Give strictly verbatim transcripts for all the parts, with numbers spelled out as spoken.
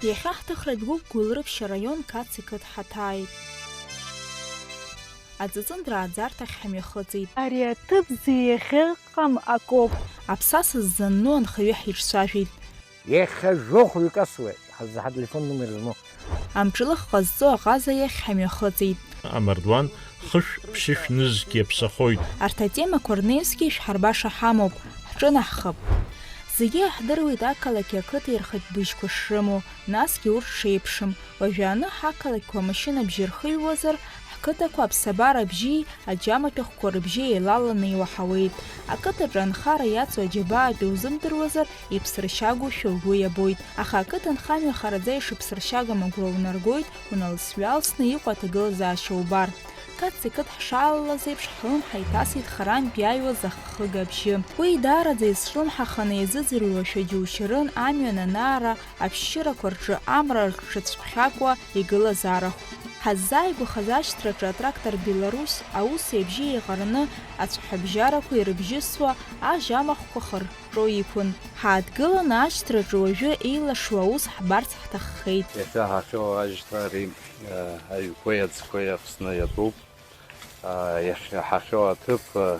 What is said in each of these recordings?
Иахьа ҳҭыхратә гәыԥ Гәылрыԥшь араион Қац иқыҭ ҳаҭааит. Аҵыҵындра аӡарҭахь ҳамҩахыҵит. Ари аҭыԥ зегьы иахьыҟам акоуп. Аԥсаса ззанну анхаҩы ҳиҿцәажәеит. Иахьа жәохә ҩкасуеит, ҳаззаҳа телефон номер змоу. Амҿылых ҟазҵо аҟаза иахь ҳамҩахыҵит. Амардуан хышә ԥшьышә нызқь иаԥсахоит. Арҭ атемақәа рнаҩсгьы ишәҳарбаша ҳамоуп, ҳҿынаҳхап. Зегьы иаҳдыруеит ақалақьи ақыҭеи рхатә быжьқәа шрымоу, насгьы урҭ шеиԥшым. Уажәааны ҳақалақьқәа амашьынабжьы рхыҩуазар, ҳқыҭақәа аԥсабара абжьи аџьаматәахәқәа рыбжьы еилаланы иуаҳауеит. Ақыҭаҿы анхара иаҵоу аџьабаатәи узымдыруазар, иԥсыршьагоушәа угәы иабоит. Аха ақыҭанхамҩа хараӡа ишыԥсыршьагам агәра унаргоит, уналс-ҩалсны иҟоу аҭагылазаашьа убар. Кац иқыҭ ҳшаалалаз еиԥш, ҳлымҳа иҭасит харантә иааиуаз аххыга абжьы. Уи даараӡа изҿлымҳаханы иазыӡырҩуашәа џьушьарын амҩан анаара, ашәшьырақәа рҿы амра рҽыцәԥхьакуа игылаз арахә. Ҳаззааигәахаз ашьҭраҿы атрактор Беларусь аус абжьы еиҟараны ацәҳәабжьарақәа ирыбжьысуа ажь амахәқәа хырҿо иқәын. Ҳааҭгыланы ашьҭраҿы уажәы еилашуа аус ҳбарц ҳҭаххеит. Иахьа ҳахьоу ажьҭа ари, э, аҩқәеи аӡқәеи Аԥсны иатәуп. Э, иахьа ҳахьоу аҭыԥ, э,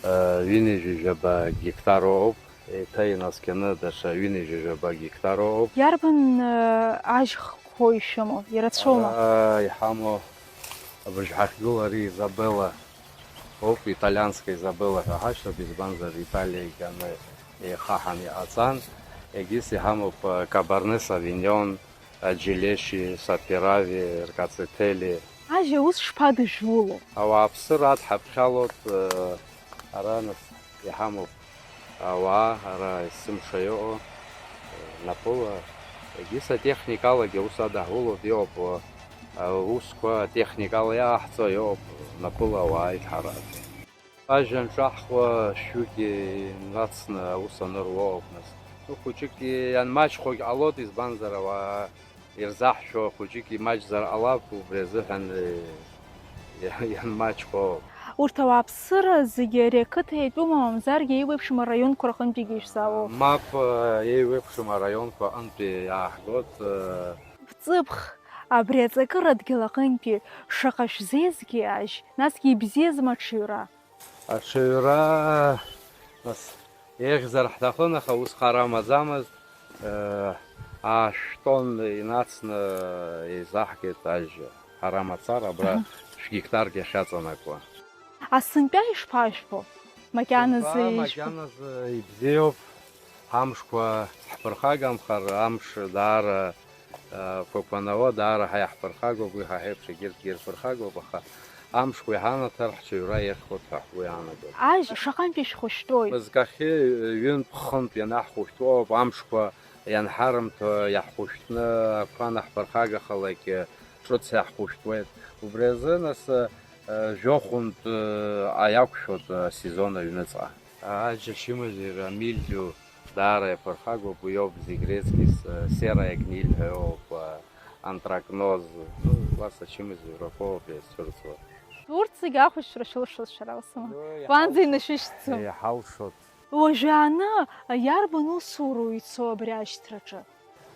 э, ҩынҩажәи жәаба гектар ыҟоуп. Еиҭа инаскьаны даҽа ҩынҩажәи жәаба гектар ыҟоуп. Иарбан э, ажь хқәоу ишәымоу? Ирацәоума? Ара иҳамоу абыржә ҳахьгылоу ари Изабелла ауп, италианская Изабелла ҳәа ҳашьҭоуп, избанзар Италиа иганы еихаҳан иҟаҵан. Егьыс иҳамоуп, э, Кабарне Савиньон, Аџьелешьи, Саперави, Ркацетели. Ажь аус шԥадыжәуло? Ауааԥсыра адҳаԥхьалоит, э, ара нас иҳамоуп ауаа, ара есымша иҟоу, э, напыла, егьыс атехникалагьы аус адаҳулоит, иҟоуп, э, аусқәа атехникала иааҳҵо, иҟоуп напыла ауаа идҳараӡо. Ажь анҿаҳхуа шәҩыкгьы инацны аус аныруа ауп нас. Ну, хәыҷык ианмаҷхогь ҟалоит, избанзар, ауаа ирзаҳшәо хәыҷык имаҷзар ҟалап, убри азыҳәан, э, иа-, ианмаҷхо ауп. Урҭ ауааԥсыра зегьы ари ақыҭа иатәума, мамзаргьы еиуеиԥшым араионқәа рҟынтәигьы ишәзаауоу? Мап, э, еиуеиԥшым араионқәа аҟынтәи иааҳгоит, э, Бҵыԥх, абри аҵакыра адгьыл аҟынтәи шаҟа шәзеизгеи ажь, насгьы ибзиазма аҽаҩра? Аҽаҩра, нас, еиӷьзар ҳҭахын, аха ус хар амаӡамызт, э, аашә тонн инацны еизаҳгеит ажь. Ҳара мацара абра Аҳа. Шәгектарк иахьаҵанакуа. Асынтәа ишԥажәбо? Макьаназы Сынтәа ишԥа- макьаназы ибзиоуп. Амшқәа ҳԥырхагамхар, амш даара, э, қәақәанауа, даара ҳа иаҳԥырхагоуп, уи ҳа ҳеиԥш егьырҭгьы ирԥырхагоуп, аха амшқәа иҳанаҭар ҳҽаҩра иахьхәоит ҳәа ҳгәы иаанагоит. Ажь шаҟантә ишәхәышәтәуеит? Мызкахьы ҩынтә-хынтә ианаҳхәышәтәуоуп, амшқәа ианҳарымҭо иаҳхәышәтәны ақәа анаҳԥырхагахалак, ҿыц иаҳхәышәтәуеит. Убри азы, нас, э, жәохәынтә, э, иақәшәоит асезон аҩныҵҟа. Аџь ачымазаҩра амильдиу даара иаԥырхагоуп, уи ауп зегь реизгьы с-, серая гниль ҳәа иоуп, антракноз, ну, убас ачымазаҩрақәоуп иазцәырҵуа. Урҭ зегь ахәаҽра шәылшоз шәара, усыма? Уаанӡа инашәышьҭӡом. Иҳалшоит. Уажәааны иарбан усуроу ицо абри ашьҭраҿы?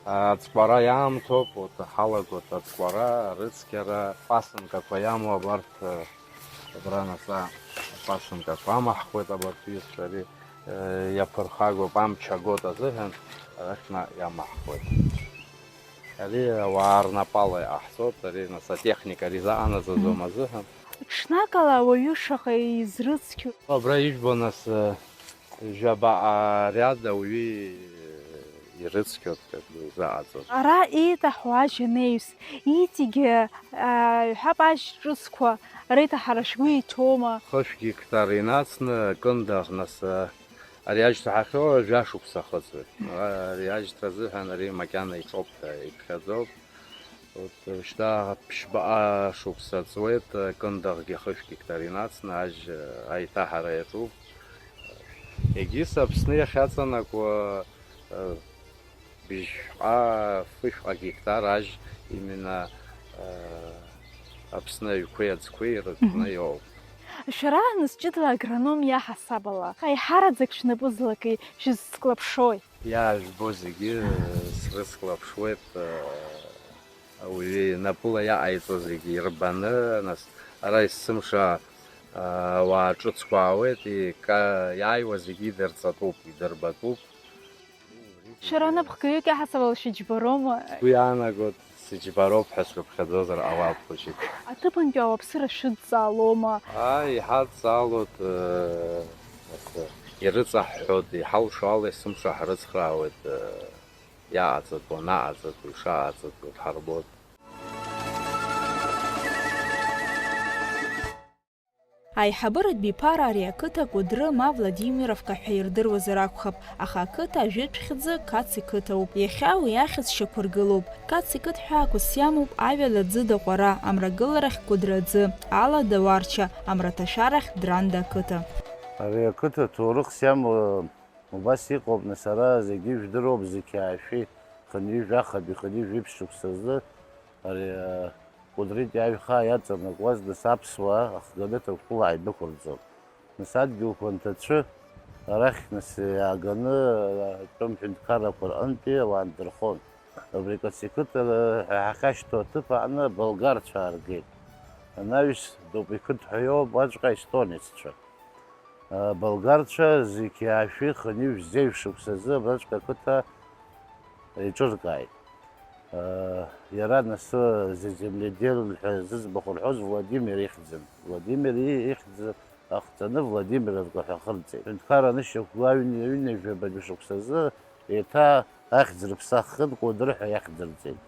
Аҵкәара иаамҭоуп, урҭ ҳалагоит аҵкәара, арыцқьара, пасынкақәа иамоу абарҭ, абра наҟ апасынкақәа амаҳхуеит, абарҭ ҩызцәа ари, э, иаԥырхагоуп, амч агоит азыҳәан, арахь наҟ иамаҳхуеит. Ари ауаа рнапала иҟаҳҵоит, ари нас атехника ари заҟанаҵаӡом азыҳәан. Ҽнакала ауаҩы шаҟа изрыцқьоу. Абра ижәбо нас, э, жәабаҟа ариад ауаҩы ирыцқьоит, как бы, изаҟаҵоз. Ара еиҭаҳәо ажь анаҩс, иҵегьы, ааҳәап, ажь ҿыцқәа реиҭаҳара шәгәы иҭоума? Хышә гектар инацны, Кындыӷ, нас, ари ажьҭа ҳахьоу жәашықәса ахыҵуеит. Ари ажьҭа азыҳәан ари макьана иҿоуп ҳәа иԥхьаӡоуп. Урҭ шьҭа ԥшьбаҟа шықәса ҵуеит, Кындыӷгьы хышә гектар инацны ажь аиҭаҳара иаҿуп. Егьыс Аԥсны иахьаҵанакуа, быжьшәҟа, фышәҟа гектар ажь именно Аԥсны аҩқәеи аӡқәеи ирыҭәны Мгм. иоуп. Шәара аныс ҷыдала агроном иаҳасаб ала, аиҳараӡак шәнапы злаки шәызцклаԥшои? Иаажәбо зегьы срыцклаԥшуеит, ауаҩы напыла иаҟаиҵо зегьы ирбаны, нас, ара есымша ауаа ҿыцқәа аауеит, ика-, иааиуа зегьы идырҵатәуп, идырбатәуп. Шәара напхгаҩык иаҳасабала шәыџьбароума? Сгәы иаанагоит, сыџьбароуп ҳәа сгәаԥхьаӡозар ҟалап хәыҷык. Аҭыԥантәи ауаԥсыра шәыдҵаалома? Ааи, иҳадҵаалоит, э, ирыҵаҳҳәоит, иҳалшо ала есымша ҳрыцхраауеит, э, иаҟаҵатәу, анаҟаҵатәу, ишаҟаҵатәу дҳарбоит. Аиҳабыратә биԥара ари ақыҭа Кәыдры ма Владимировка ҳәа ирдыруазар акәхап, аха ақыҭа ажәытә хьӡы Кац иқыҭа ауп. Иахьа уи ахьӡ шьақәыргылоуп. Кац иқыҭ ҳәа акәыс иамоуп аҩада ӡы даҟәара, амрагыларахь Кәыдры аӡы, алада Уарча, амраҭашәарахь Дранда ақыҭа. Ари ақыҭа ҭоурыхс иамоу убас иҟоуп, нас ара зегьы ижәдыруоуп, зқьи аашәи, хынҩажәи жәахатәи, хынҩажәи жәиԥшь шықәсазы ари, а, Кәыдрытәи аҩхаа иаҵанакуаз, нас аԥсуаа ахганы Ҭырқәтәыла ааидәықәырҵон. Нас адгьылқәа анҭацәы арахь, нас, иааганы, а, атәым ҳәынҭқаррақәа рҟынтәи ауаа ндырхон. Абри Кац иқыҭа ҳәа ҳахьашьҭоу аҭыԥ аҟны аболгарцәа ааргеит. Анаҩс Доуп иқыҭ ҳәа иоуп, уаҵәҟьа аестонеццәа. Аболгарцәа зқьи аашәи хынҩажәи жәшықәсазы абраҵәҟьа ақыҭа еиҿыркааит. Иара нас зеземледел ҳәа зыӡбахә рҳәоз Владимир ихьӡын. Владимир и-, ихьӡ ахҵаны Владимировка ҳәа ахырҵеит. Ҳәынҭқарра анышьақәгыла ҩ-, ҩынҩажәабатәи шықәсазы еиҭа ахьӡ рыԥсаххын, Кәыдры ҳәа иахьӡырҵеит.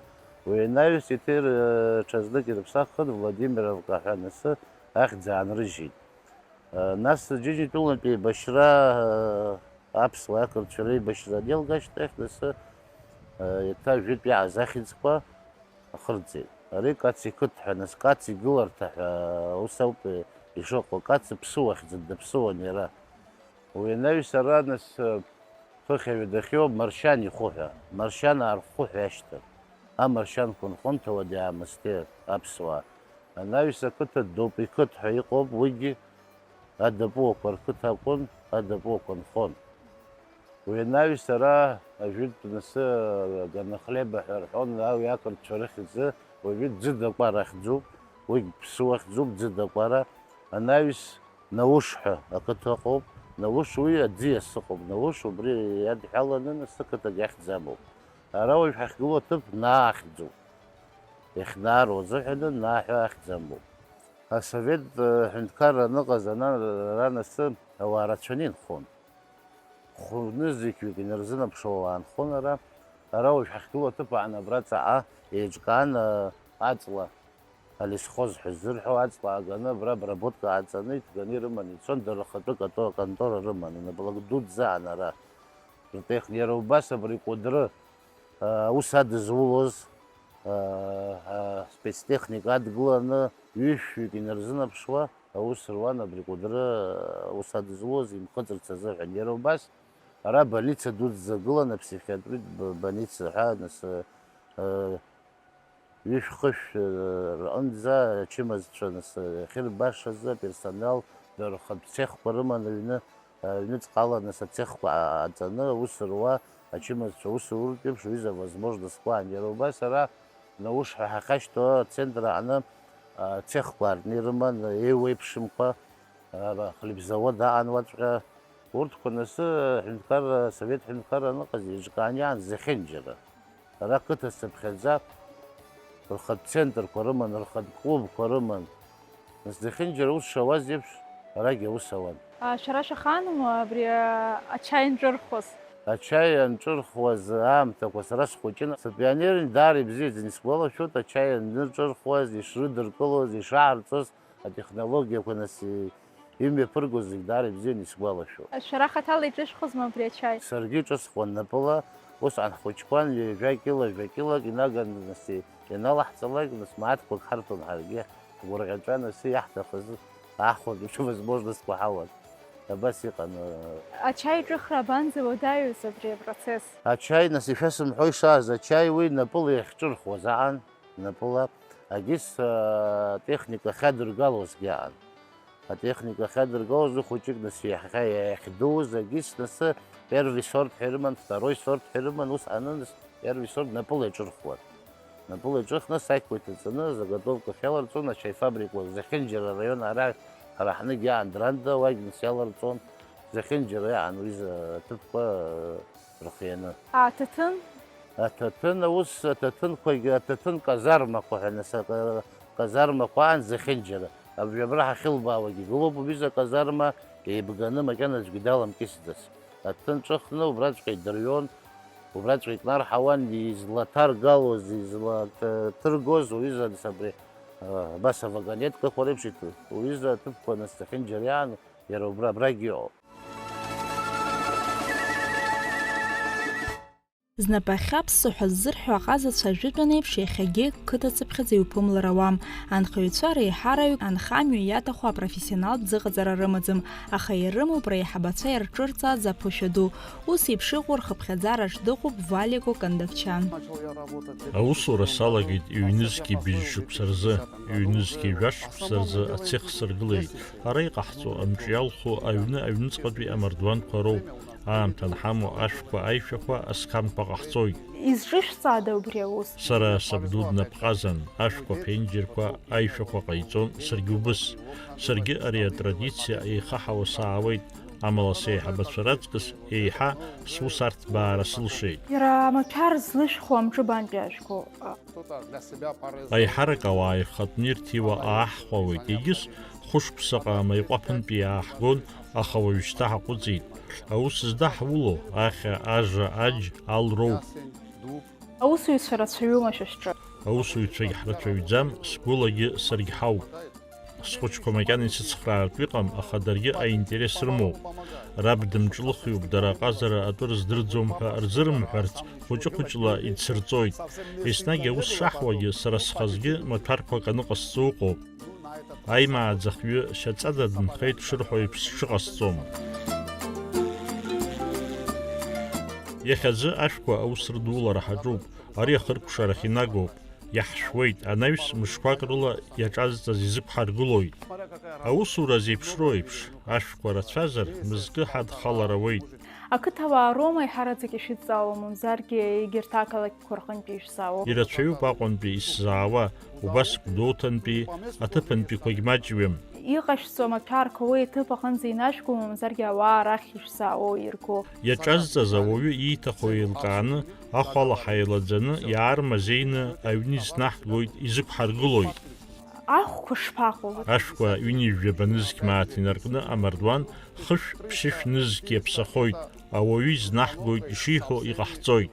Уи анаҩс еиҭа ир-, ҽазнык ирыԥсаххын, Владимировка ҳәа анысы ахьӡ аанрыжьит. Нас Џьынџьтәылантәи еибашьра, аԥсуа ақырҭцәа реибашьра анеилга ашьҭахь, нас еиҭа жәытә иааз ахьӡқәа ахырҵеит. Ари Кац иқыҭ ҳәа, нас Кац игыларҭа ҳәа ус ауп ишыҟоу, Кац иԥсыуахьӡын, даԥсыуан иара. Уи анаҩс ара, нас, хыхь аҩадахьоу Маршьан ихәы ҳәа, Маршьанаа рхәы ҳәа иашьҭан. Амаршьанқәа нхон ҭауади-аамысҭеи аԥсуаа. Анаҩс ақыҭа Доуп иқыҭ ҳәа иҟоуп, уигьы адапуақәа рқыҭа акәын, адапуақәа нхон. Уи анаҩс ара ажәытә насы Ганахлеба ҳәа рҳәон, уи ақырҭцәа рыхьӡы, уажәы Ӡыда Кәара ахьӡуп, уигь ԥсуа ахьӡуп, Ӡыда Кәара. Анаҩс Науш ҳәа ақыҭа ыҟоуп. Науш уи аӡиас ыҟоуп. Науш убри иадҳәаланы нас ақыҭагь ахьӡ амоуп. Ара уажә ҳахьгылоу аҭыԥ Наа ахьӡуп. Иахьнаару азыҳәаны Наа ҳәа ахьӡ амоуп. Асовет, э, ҳәынҭқарра аныҟаз ана-, ара анасы ауаа рацәаны инхон. Хәы-нызқьҩык инарзынаԥшуа уаа нхон ара. Ара уажә ҳахьгылоу аҭыԥ аан абра ҵаҟа еиҿкаан, э, аҵла. Алесхоз ҳәа ззырҳәо аҵла ааганы, абра обработка ааҵаны иҭганы ирыманы ицон, дара рхатәы кото-, контора рыманы, наплак дуӡӡа аан ара ртехни-, иара убас абри Кәыдры, а, аус адызулоз, а, а, спецтехника адгыланы, ҩышәҩык инарзынаԥшуа аус руан абри Кәыдры, а, аус адызулоз имхыҵырц азыҳәан. Иара убас ара больница дуӡӡа гылан, аԥсихиатриктә б-, больница ҳәа, нас, а, Ҩышә-хышә рҟынӡа ачымазцәа нас иахьырбашаз аперсонал дара рхатә цехқәа рыман аҩны, аҩныҵҟала нас ацехқәа ааҵаны аус руа ачымазцәа аус руртә еиԥш ҩыза возможностқәа аан. Иара убас ара Науш ҳәа ҳахьашьҭоу ацентр аҟны, а, цехқәа аартны ирыман, еиуеиԥшымкәа, а, хлебзавод аҟан уаҵәҟьа. Урҭқәа анысы, ҳәынҭқарра, асовет ҳәынҭқарра аныҟаз еиҿкаан иаан зехьынџьара. Ара қыҭа сыԥхьаӡа рхатә центрқәа рыман, рхатә клубқәа рыман. Нас зехьынџьара аус шауаз еиԥш, арагь аус ауан. А, шәара шәахаанума абри, а, ачаи анҿырхуаз? Ачаи анҿырхуаз аамҭақәа сара схәыҷын. Сапионерин даара ибзиаӡаны исгәалашәоит, ачаи анырҿырхуаз, ишрыдыркылоз, ишаарҵоз, атехнологиақәа нас имҩаԥыргоз зегь даара ибзианы исгәалашәоит. Шәара хаҭала иҿышәхозма абри ачаи? Саргьы иҿысхуан напыла, усҟан ҳхәыҷқәан, ҩажәа кьыла, жәа кьылак инаган, нас иналаҳҵалак, нас мааҭқәак ҳарҭон ҳаргьы, ҳгәырӷьаҵәа, нас иаҳҭахыз аахәатә возможностьқәа ҳауан. Абас иҟан. Ачаи ҿыхра абанӡа уадаҩыз абри апроцесс? Ачаи, нас ишәасымҳәои шааз, ачаи уи напыла иахьҿырхуаз аан. Напыла, агьыс, а, техника ахьадыргалозгьы аан. Атехника ахьадыргалоз хәыҷык нас иахьа-, иахьдууз агьыс нас Первый сорт ҳәа ирыман, второй сорт ҳәа ирыман, ус анын, первый сорт напыла иҿырхуан. Напыла иҿыхны асақьқәа иҭаҵаны, заготовкахь иаларҵон, ачаи фабрикақәа зехьынџьара араион ара, ҳара ҳнык иаан Дранда, уагьныс иаларҵон, зехьынџьара иаан уи за-, аҭыԥқәа, э, рхианы. Аҭаҭын? Аҭаҭын, аус, аҭаҭынқәагьы, аҭаҭын казармақәа ҳәа, нас, ака-, казармақәа аан зехьынџьара. Абри абра ҳахьылбаауагь игылоуп убри за казарма, еибганы макьана аӡәгьы даламкьысӡац. Аҭаҭын ҿыхны убраҵәҟьа идырҩон, убраҵәҟьа икнарҳауан, излаҭаргалоз, излаҭыргоз, уҩыза абри, а, абас авагонеткақәа реиԥш иҭ-, уҩыза аҭыԥқәа нас зехьынџьара иаан, иара убра абрагь иҟоуп. Знапы ахьаԥсо ҳәа ззырҳәо аҟазацәа ажәытәан еиԥш иахьагьы қыҭацыԥхьаӡа иуԥымлар ауам. Анхаҩцәа реиҳараҩык анхамҩа иаҭаху апрофессионалтә ӡыҟаҵара рымаӡам, аха ирымоуп реиҳабацәа ирҿырҵааз аԥошьа ду. Ус еиԥш иҟоу рхыԥхьаӡараҿ дыҟоуп Валико Кондовчан. Аусура салагеит ҩнызқьи быжь шықәса рзы, ҩнызқьи жәа шықәса рзы ацех сыргылеит. Ара иҟаҳҵо амҿы иалху аҩны аҩныҵҟатәи амардуанқәа роуп. Аамҭа анҳамоу ашәқәа аишәақәа асқамқәа ҟаҳҵоит. Изҿышәҵаада убри аус? Сара сабду днапҟазан, ашәқәа аԥенџьырқәа аишәақәа ҟаиҵон саргьы убыс. Саргьы ари атрадициа еихаҳауа саауеит, амала сеиҳабацәа раҵкыс еиҳа сус арҭбаара сылшеит. Иара амаҭәар злышәху амҿы бантәи ашәқәоу? Аиҳарак ауаа ирхатәны ирҭиуа ааҳхәауеит, егьыс хәышықәсаҟа амаиҟәаԥынтәи иааҳгон, аха уажәшьҭа ҳаҟәыҵит. Аус здаҳуло, ахьа, ажа, аџь, ал роуп. Аусуҩцәа рацәаҩума шәа шәҿы? Аусуҩцәагь ҳрацәаҩӡам, сгәылагьы саргь ҳауп. Схәыҷқәа макьана исыцхраартә иҟам, аха даргьы аинтерес рымоуп. Раб дымҿлыхҩуп, дара аҟазара атәы рыздырӡом ҳәа рзырымҳәарц, хәыҷы-хәыҷла идсырҵоит. Еснагь аус шаҳуагьы, сара схазгьы маҭәарқәак аныҟасҵо ыҟоуп. Аимааӡахҩы шьаҵада дынхеит шырҳәо еиԥш сҽыҟасҵом. Иахьазы ашәқәа аус рыдулара ҳаҿуп, ари ахыркәшарахь инагоуп, иаҳшәуеит, анаҩс мышқәак рыла иаҿазҵаз изықәҳаргылоит. Аусура зеиԥшроу еиԥш, ашәқәа рацәазар, мызкы ҳадхалар ауеит. Ақыҭауаа роума еиҳараӡак ишәыдҵаауа, мамзаргьы егьырҭ ақалақьқәа рҟынтәи ишәзаауоу? Ирацәаҩуп Аҟәантәи исзаауа, убас Гәдоуҭантәи, аҭыԥантәиқәагь маҷҩым. Иҟашәҵо амаҭәарқәа уи аҭыԥ аҟынӡа инашәкуа, мамзаргьы ауаа арахь ишәзаауоу ирго. Иаҿазҵаз ауаҩы ииҭаху еилкааны, ахә ала ҳаилаӡаны, иаармазеины аҩны иснаҳгоит, изықәҳаргылоит. Ахәқәа шԥаҟоу? Ашәқәа ҩынҩажәаба нызқь мааҭ инаркны амардуан хышә-ԥшьышә нызқь иаԥсахоит, ауаҩы изнаҳгоит, ишиҳәо иҟаҳҵоит.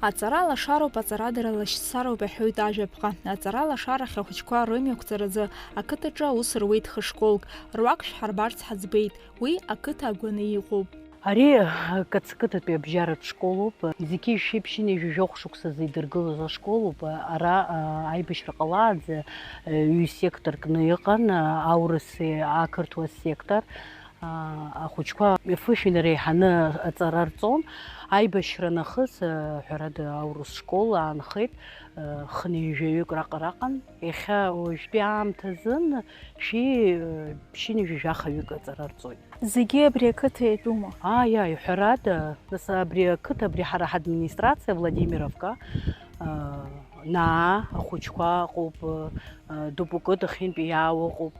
Аҵара лашароуп, аҵарадара лашьцароуп, иҳәоит ажәаԥҟа. Аҵара лашарахь ахәыҷқәа рымҩақәҵаразы ақыҭаҿы аус руеит хышколк, руак шәҳарбарц ҳаӡбеит, уи ақыҭа агәаны иҟоуп. Ари Қыҭ-қыҭатәи абжьаратә школуп. Зқьи жәшәи ԥшьынҩажәи жәохә шықәсазы идыргылоз ашколуп. Ара, а, аибашьра ҟалааӡа, а, ҩ-секторкны иҟан, а, аурыси ақырҭуа сектор. А, ахәыҷқәа фышә инареиҳаны аҵара рҵон. Аибашьра нахыс, а, ҳәарада, аурыс школ аанхеит, а, хынҩажәаҩык раҟара аҟан. Иахьа уажәтәи аамҭазын шәи, а, ԥшьынҩажәи жәахаҩык аҵара рҵоит. Зегьы абри ақыҭа иатәума? Ааи, ааи, ҳәарада, нас абри ақыҭа, абри ҳара ҳадминистрациа Владимировка, а, Наа ахәыҷқәа ыҟоуп, а, Дупукы дахьынтәи иаауа ыҟоуп.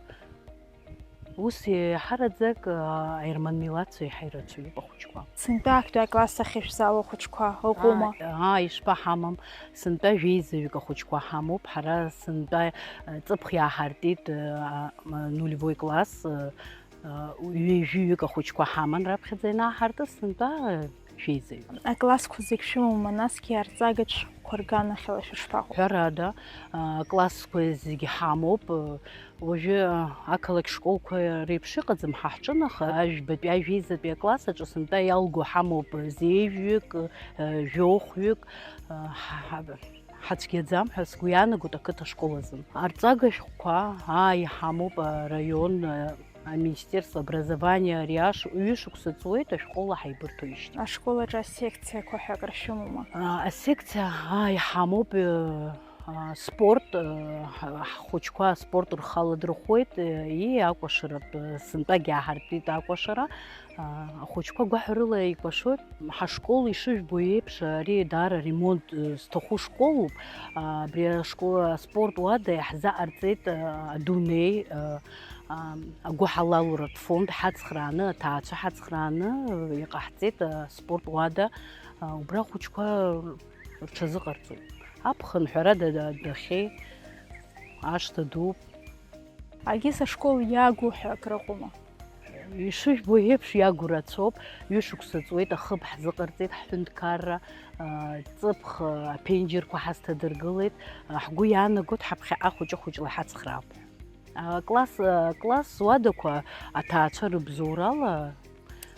Ус еиҳараӡак, а, аерман милаҭцәа еиҳа ирацәаҩуп ахәыҷқәа. Сынтәа ахьтәи акласс ахь ишәзаауа ахәыҷқәа ыҟоума? Ааи, ааи, ишԥаҳамам, сынтәа жәеизаҩык ахәыҷқәа ҳамоуп, ҳара сынтәа, а, ҵыԥх иааҳартит, а, м, нулевой класс, а, а, ҩажәаҩык ахәыҷқәа ҳаман раԥхьаӡа ианааҳартыз, сынтәа, а, жәеизаҩык. Аклассқәа зегь шәымоума, насгьы арҵага шәҟәқәа рганахьала шәышԥаҟоу? Ҳәарада, а, аклассқәа зегь ҳамоуп, а, уажәы, а, ақалақь школқәа реиԥш ыҟаӡам ҳа ҳҿы, аха ажәбатәи, ажәеизатәи акласс аҿы сынтәа иалго ҳамоуп, а, зеижәҩык, а, жәохәҩык, а, ҳа-, ҳа-, ҳацәгьаӡам ҳәа сгәы иаанагоит ақыҭа школ азын. Арҵага шәҟәқәа, аа, иҳамоуп, араион, а, аминистерство образования ари аш-, ҩышықәса ҵуеит ашәҟәыла ҳаибырҭоижьҭеи. Ашкол аҿы асекциақәа ҳәа акыр шәымоума? А, асекциа, аа, иҳамоуп, э, Спорт, ҳхәыҷқәа аспорт рхы аладырхәуеит, и акәашаратә сынтәагь иааҳартит акәашара. Ахәыҷқәа гәаҳәарыла еикәашоит. Ҳашкол, ишыжәбо еиԥш, ари даара ремонт зҭаху школуп. Абри ашкол аспорт уада иаҳзаҟарҵеит адунеи агәыҳалалратә фонд ҳацхрааны, аҭаацәа ҳацхрааны иҟаҳҵеит аспорт уада. Убра ахәыҷқәа рҽазыҟарҵоит. Аԥхын, ҳәарада, адәахьеи ашҭа дууп. Агьыс ашкол иагу ҳәа акрыҟоума? Ишыжәбо еиԥш, иагу рацәоуп. Ҩышықәса ҵуеит, ахыб ҳзыҟарҵеит, ҳҳәынҭқарра, ҵыԥх, аԥенџьырқәа ҳазҭадыргылеит. Ҳгәы иаанагоит, ҳаԥхьаҟа хәыҷы-хәыҷла ҳацхраап. Акласс, акласс уадақәа аҭаацәа рыбзоурала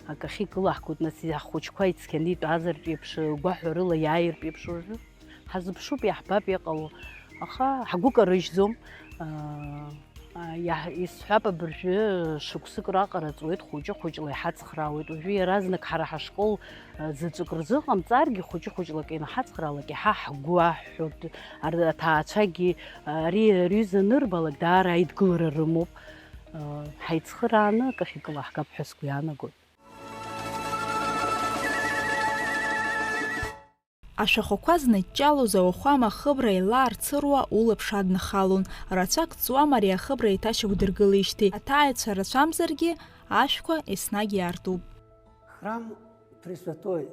акы ахьикылаҳгоит, нас, ҳхәыҷқәа ицқьаны итәазартә еиԥш, гәаҳәарыла иааиртә еиԥш уажәы. Ҳазыԥшуп, иаҳбап иҟало, аха ҳгәы карыжьӡом. Исҳәап, абыржәы шықәсык раҟара ҵуеит, хәыҷы-хәыҷла иҳацхраауеит. Уажәы иаразнак ҳара ҳашкол заҵәык рзыҟамҵаргьы, хәыҷы-хәыҷлак инаҳацхраалак, иаҳа ҳгәы аҳәҳәоит. Аҭаацәагьы ари рҩыза анырбалак, даара аидгылара рымоуп. Ҳаицхырааны акы ахьикылаҳгап ҳәа сгәы иаанагоит. Ашәахәақәа зныҷҷалоз ауахәама ахыбра еилаарцыруа улаԥш аднахалон. Рацәак ҵуам ари ахыбра еиҭашьақәдыргылеижьҭеи. Аҭааҩцәа рацәамзаргьы, ашәқәа еснагь иаартуп. Храм Пресвятой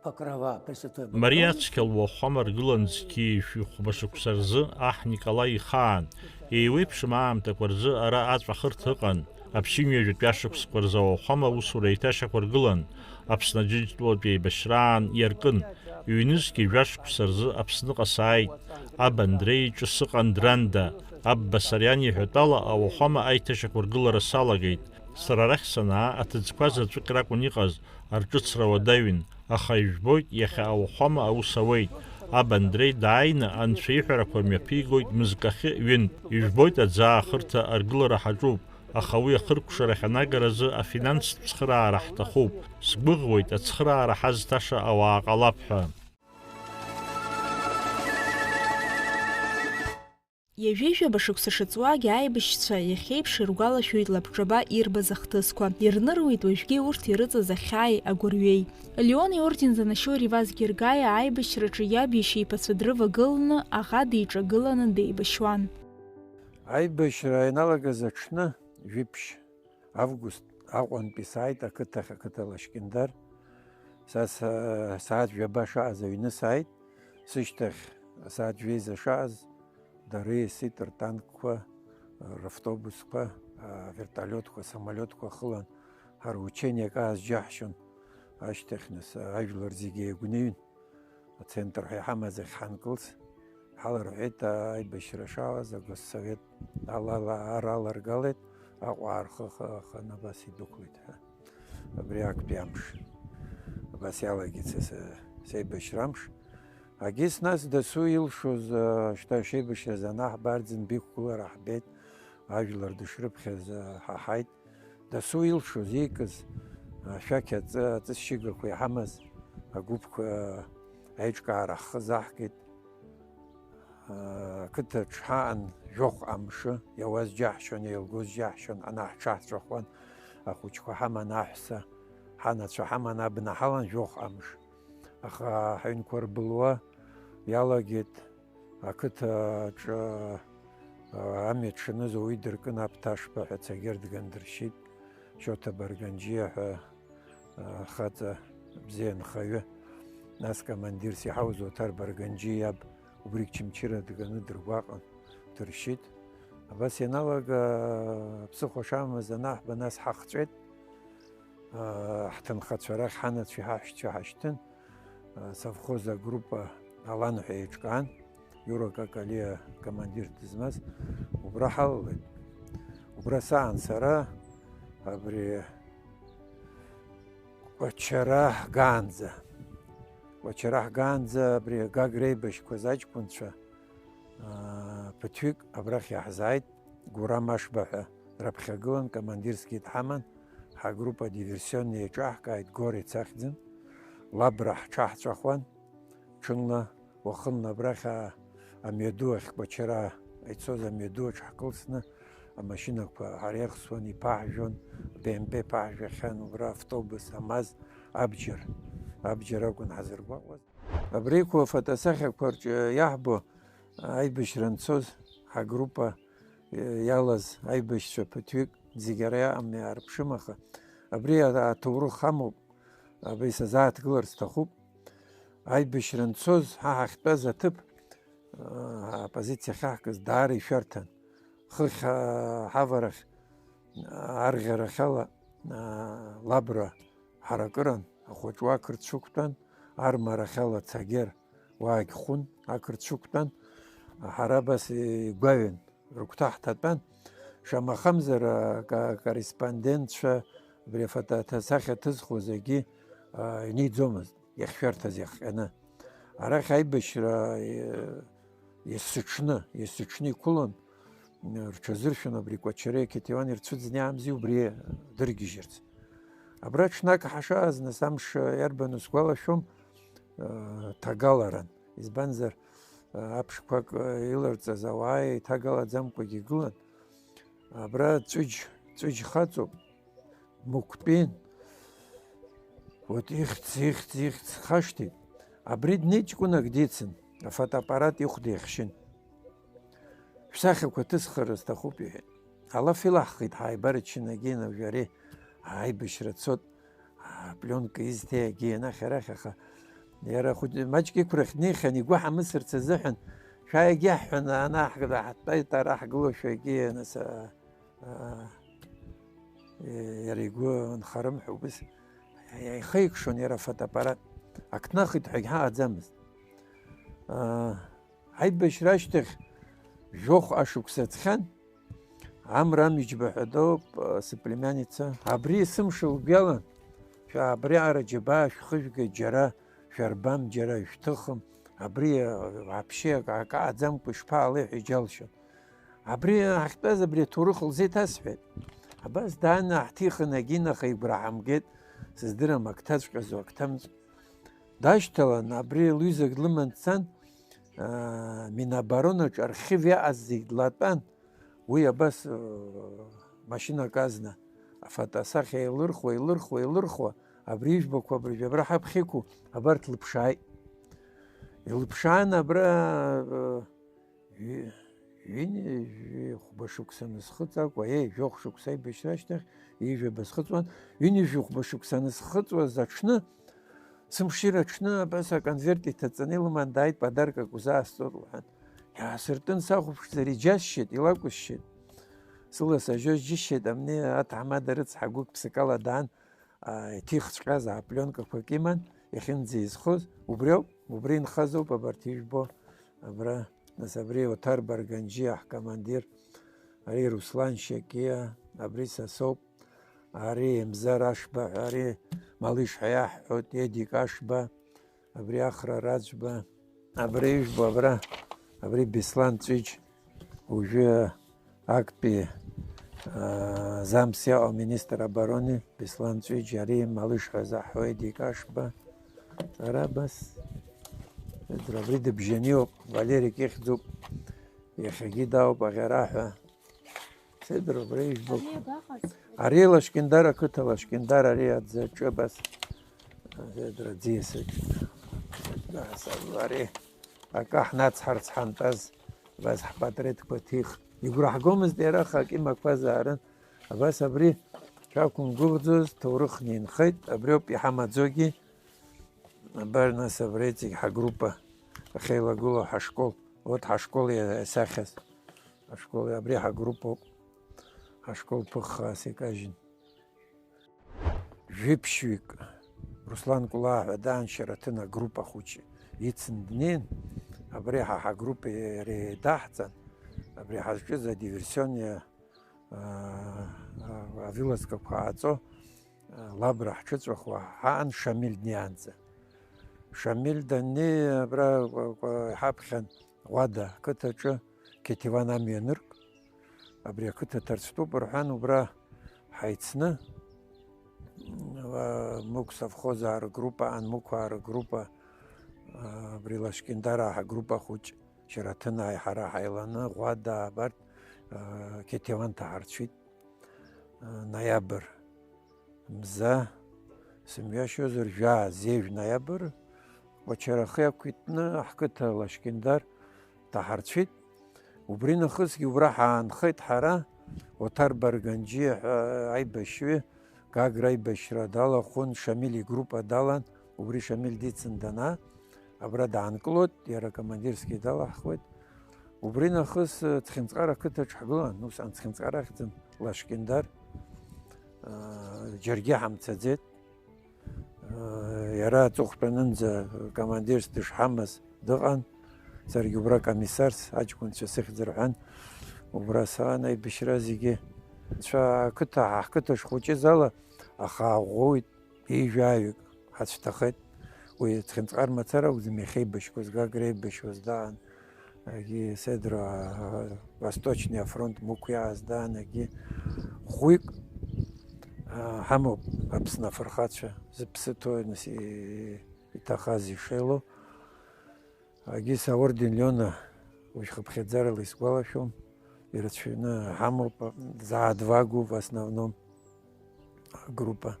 Покрова, Пресвятой Мариа Богородицы. Цқьа луахәама ргылан зқьи жәшәи хәба шықәса рзы аҳ Николаи ихаан. Еиуеиԥшым аамҭақәа рзы ара аҵәахырҭа ыҟан. Аԥшьынҩажәатәи ашықәсқәа рзы ауахәама аусура еиҭашьақәыргылан, Аԥсны Аџьынџьтәылатәи аибашьраан иаркын. Ҩнызқьи жәашықәса рзы Аԥсныҟа сааит. Аб Андреи иҿы сыҟан Дранда. Аб Басариан иҳәатәала, ауахәама аиҭашьақәыргылара салагеит. Сара арахь санаа, аҭыӡқәа заҵәык ракәын иҟаз, арҿыцра уадаҩын, аха ижәбоит, иахьа ауахәама аус ауеит. Аб Андреи дааины анцәа иҳәарақәа мҩаԥигоит мызкахьы ҩынтә. Ижәбоит, аӡы аахырҭа аргылара ҳаҿуп, аха уи ахыркәшарахь анагаразы афинанстә цхыраара ҳҭахуп. Сгәыӷуеит, ацхыраара ҳазҭаша ауаа ҟалап ҳәа. Ҩажәижәаба шықәса шыҵуагь аибашьцәа иахьеиԥш иргәалашәоит лабҿаба ирбаз ахҭысқәа. Ирныруеит уажәгьы урҭ ирыҵаз ахьааи агәырҩеи. Леон иорден занашьоу Реваз Гергиа аибашьраҿы иаб иашьеиԥацәа дрывагыланы аӷа диҿагыланы деибашьуан. Аибашьра ианалагаз аҽны, жәиԥшь август Аҟәантәи сааит ақыҭахь, ақыҭа Лашькьындар. Са са-, сааҭ жәаба шаҟаз аҩны сааит, сышьҭахь сааҭ жәеиза шаҟаз дара еисит ртанкқәа, равтобусқәа, авертолиотқәа, самолиотқәа хылан, ҳара учениак аазџьаҳшьон, ашьҭахь нас ажәлар зегьы еигәныҩн. Ацентр ҳәа иҳамаз ахь ҳанкылс, ҳаларҳәеит, аибашьра шалаз агоссовет алала ар аларгалеит, Аҟәа аархыхаханы абас идәықәлеит ҳәа. Абри актәи амш абас иалагеит са, са, сеибашьра амш. Агьыс нас дасу илшоз, а, шьҭа шеибашьраз анаҳбарӡын, биқәгылара ҳбеит, ажәлар дышрыԥхьаз, а, ҳаҳаит. Дасу илшоз, иикыз, ашәақь аҵы, аҵысшьыгақәа иҳамаз агәыԥқәа аиҿкаара ҳхы азаҳгеит. Ақыҭаҿ ҳаан жәохә амшы, иауаз џьаҳшьон, еилгоз џьаҳшьон, ҳанаҳ ҳҽаҳҵәахуан, ахәыҷқәа ҳаман, аҳәса, ҳанацәа ҳаман, абна ҳалан жәохә амш. Аха ҳаҩнқәа рбылуа иалагеит. Ақыҭаҿы, а, амҩа дшаныз ауаҩы дыркын, Аԥҭашба ҳәа Цагер дгандыршьит, Шьоҭа Барганџьиа ҳәа, а, хаҵа бзиа нхаҩы, нас командирс иҳауз Оҭар Барганџьиа иаб, убригь Чымчыра дганы дыргәаҟын, дыршьит. Абас ианалага, ԥсыхәа шамамыз анаҳба, нас ҳахҵәеит. Ҳҭынхацәа рахь ҳанацәеи ҳаҳәшьцәеи ҳашьҭын. Совхоз агруппа Алан ҳәа еиҿкаан, Иура Какалиа командир дызмаз, убра ҳалалеит. Убра саан сара абри Кәачара ҳгаанӡа. Кәачара ҳгаанӡа абри Гагра еибашьқәаз аҷкәынцәа, аа, ԥыҭҩык абрахь иаҳзааит. Гурам Ашба ҳәа раԥхьагылан, командирскгьы дҳаман, ҳагруппа диверсионный еиҿаҳкааит, Горец ахьӡын, Лабра ҳҽаҳҵәахуан, ҽынла, уахынла абрахь, аа, Амҩаду ахь Кәачараа ицоз амҩадуаҿ ҳкылсны, амашьынақәа ҳареихсуан, иԥаҳжәон, Б М П ԥаҳжәахьан, убра автобус, амаз, абџьар, абџьар акәын ҳазыргәаҟуаз. Абри еиқәу афотосахьақәа рҿы иаҳбо, аибашьра анцоз, ҳагруппа иалаз аибашьцәа ԥыҭҩык, зегь ара иаҟам иаарԥшым, аха абри аҭоурых амоуп, абри сазааҭгылар сҭахуп. Аибашьра анцоз, ҳа ҳахьтәаз аҭыԥ, аа, апозициа ахьаҳкыз даара ишәарҭан. Хыхь, аа, ҳаварахь, аа, арӷьарахьала, аа, Лабра ҳаракыран, ахәаҿуа ақырҭцәа ықәтәан, армарахьала Цагер уаагьхәын, ақырҭцәа ықәтәан, ҳара абас игәаҩан, рыгәҭа ҳҭатәан. Шамахамзар, а, ка-, корреспондентцәа, абри афотосахьа ҭызхуа зегьы, а, иниӡомызт, иахьшәарҭаз иахҟьаны. Арахь аибашьра, е-, есыҽны, есыҽны иқәылон, рҽазыршәон абри Кәачареи Қьеҭиуани рцәыӡны иаамзи убри дыргьежьырц. Абра ҽнак ҳашааз, нас, амш иарбану сгәалашәом, а, ҭагаларан. Избанзар, а, аԥшқәак, а, иларҵаз ауаа еиҭагалаӡамкәагьы игылан. Абра Ҵәыџь, Ҵәыџь хаҵоуп, Мықәтәин. Вот ихьӡ, ихьӡ, ихьӡ хашҭит. Абри днеит, ҷкәынак дицын, афотоаппарат ихәда ихшьын. Шәсахьақәа ҭысхыр сҭахуп, иҳәеит. Алаф илаҳхит, ҳааибарччан, агьина уажәы ари аибашьра цот, апленка изҭеи агьи анахь арахь, аха иара хәыҷ-, маҷк иқәрахь днеихьан, игәы ҳамысырц азыҳәан, шәааигьы ҳҳәаны, анаҳкда ҳтәеит, ара ҳгылоушәа агьи, нас, а, а, иара игәы нхарым ҳәа убыс ихеикшон иара афотоаппарат. Ак днахит ҳәагь ҳаҟаӡамызт. А, Аибашьра ашьҭахь жәохә ашықәса ҵхьан, Амра Амиџьба ҳәа доуп, соплемянница. Абри есымша лгәы иалан, шәа абриаҟара џьабаа шәхыжәгеит, џьара шәарбам, џьара шәҭыхым, абри, вообще, акы, акы аӡамкәа ишԥаалеи ҳәа иџьалшьон. Абри ҳахьтәаз абри аҭоурых лзеиҭасҳәеит. Абас дааны ҳҭихын, агьинаха игәра ҳамгеит, сыздырам, ак ҭаҵәҟьазу, ак ҭамҵ-, дашьҭалан, абри лҩызак длыман дцан, аа, Миноборонаҿы архив иаҟаз зегь длатәан. Уи абас, э, машьынак азна, афотосахьа еилырхуа, еилырхуа, еилырхуа, абри ижәбақәа абыржәы абра ҳаԥхьа иқәу, абарҭ лыԥшааит. Илыԥшаан абра, э, ҩи-, ҩынҩажәи хәба шықәса анысхыҵ акәу, еи, жәохә шықәса аибашьра ашьҭахь, ҩажәаба схыҵуан, ҩынҩажәи хәба шықәса анысхыҵуаз аҽны, сымшира аҽны абас аконверт иҭаҵаны илыман дааит, подаркак узаасҵоит лҳәан. Иаасыртын сахәаԥшзар иџьасшьеит, илакәысшьеит. Сыла сажьоз џьысшьеит, амни аҭаҳмада рыцҳа гәык-ԥсыкала даан, аа, иҭихҵәҟьаз аапленкақәак иман, иахьынӡаизхоз, убриоуп, убри инхазоуп абарҭ ижәбо, абра, нас абри Оҭар Барганџьиа ҳкомандир, ари Руслан Шьакиа, абри са соуп, ари Емзар Ашба ҳәа, ари Малиш ҳәа иаҳҳәоит, Едик Ашба, абри Ахра Раӡба, абри ижәбо абра, абри Беслан Ҵәиџь, уажәы актәи, аа, замс иаҟоу аминистр обороны Беслан Ҵәиџь, ари Малыш ҳәа заҳҳәоит, Дикашба. Ара абас, абри дыбжьаниоуп, Валерик ихьӡуп, иахьагьы дауп аӷьараҳәа. Сеидроу, абра ижәбо. Ари абаҟаз? Ари Лашкьындар ақыҭа, Лашкьындар ари аӡаҿы абас. Сеидроу, аӡиасаҿ. Ари акы ҳнацҳарц ҳантәаз, абас ҳпатреҭқәа ҭих. Игәра ҳгомызт иара, аха акы имақәазаарын. Абас абри шәақәымгәыӷӡоз, ҭоурыхны инхеит, абриоуп иҳамаӡогьы. Абар, нас, абра иҵегь ҳагруппа ахьеилагылоу ҳашкол. Вот ҳашкол иа-, иасахьаз. Ашкол, абри ҳагруппоуп. Ҳашкол ԥыххаас икажьын. Жәиԥшьҩык Руслан Кәлаа ҳәа даан Шьараҭын агруппа хәыҷы ицын днеин, абри ҳа ҳагруппа иара еидаҳҵан, абри ҳазҿыз адиверсионниа, аа, аа, авылазкақәа ааҵо, Лабра ҳҽыҵәахуа ҳаан, Шамиль днеиаанӡа. Шамиль даннеи, абра ҳаԥхьан Ӷәада ақыҭаҿы Қьеҭеван амҩа анырк, абри ақыҭа ҭарцәтәуп рҳәан, убра ҳаицны, Мықә совхозаа ргруппа, Анмықәаа ргруппа, абри Лашкьындараа ҳгруппа хәыҷ Шьараҭынааи ҳара ҳаиланы, Ӷәада, абарҭ, а, Қьеҭеван ҭаҳарцәит, а, ноиабр мза, сымҩашьозар, жәаа, зежә ноиабр, Кәачарахы иақәиҭны ҳқыҭа Лашькьындар ҭаҳарцәит. Убри нахысгьы убра ҳаанхеит ҳара, Оҭар Барганџьиа ҳәа аибашьҩы, Гагра аибашьра далахәын, Шамиль игруппа далан, убри Шамиль дицын данаа, абра даанкылоит, иара командирский далаҳхуеит. Убри нахыс, э, Цхинҵҟар ақыҭаҿ ҳгылан, усҟан Цхинҵҟар ахьӡын, Лашькьындар, э, џьаргьы ҳамцаӡеит. Э, иара аҵыхәтәанынӡа командирс дышҳамаз дыҟан, саргьы убра комиссарс аҷкәынцәа сыхьӡ рҳәан, убра саан аибашьра зегьы. Анцәа ақыҭа, ҳа ҳқыҭа шхәыҷыз ала, аха ӷәӷәоуит, ҩажәаҩык ҳацәҭахеит. Уи Цхинҵҟар мацара акәӡам иахьеибашьқәаз, Гагра еибашьуаз даан, егьи Седро, а, Восточный афронт мықәиааз даан, егьи ӷәӷәик, а, ҳамоуп Аԥсны афырхацәа зыԥсы ҭоу, нас, и-, иҭахаз ишеилоу. Агьыс аорден Леона уажә хыԥхьаӡарала исгәалашәом, ирацәаҩны ҳамоуп, заа-два гуп в основном агруппа.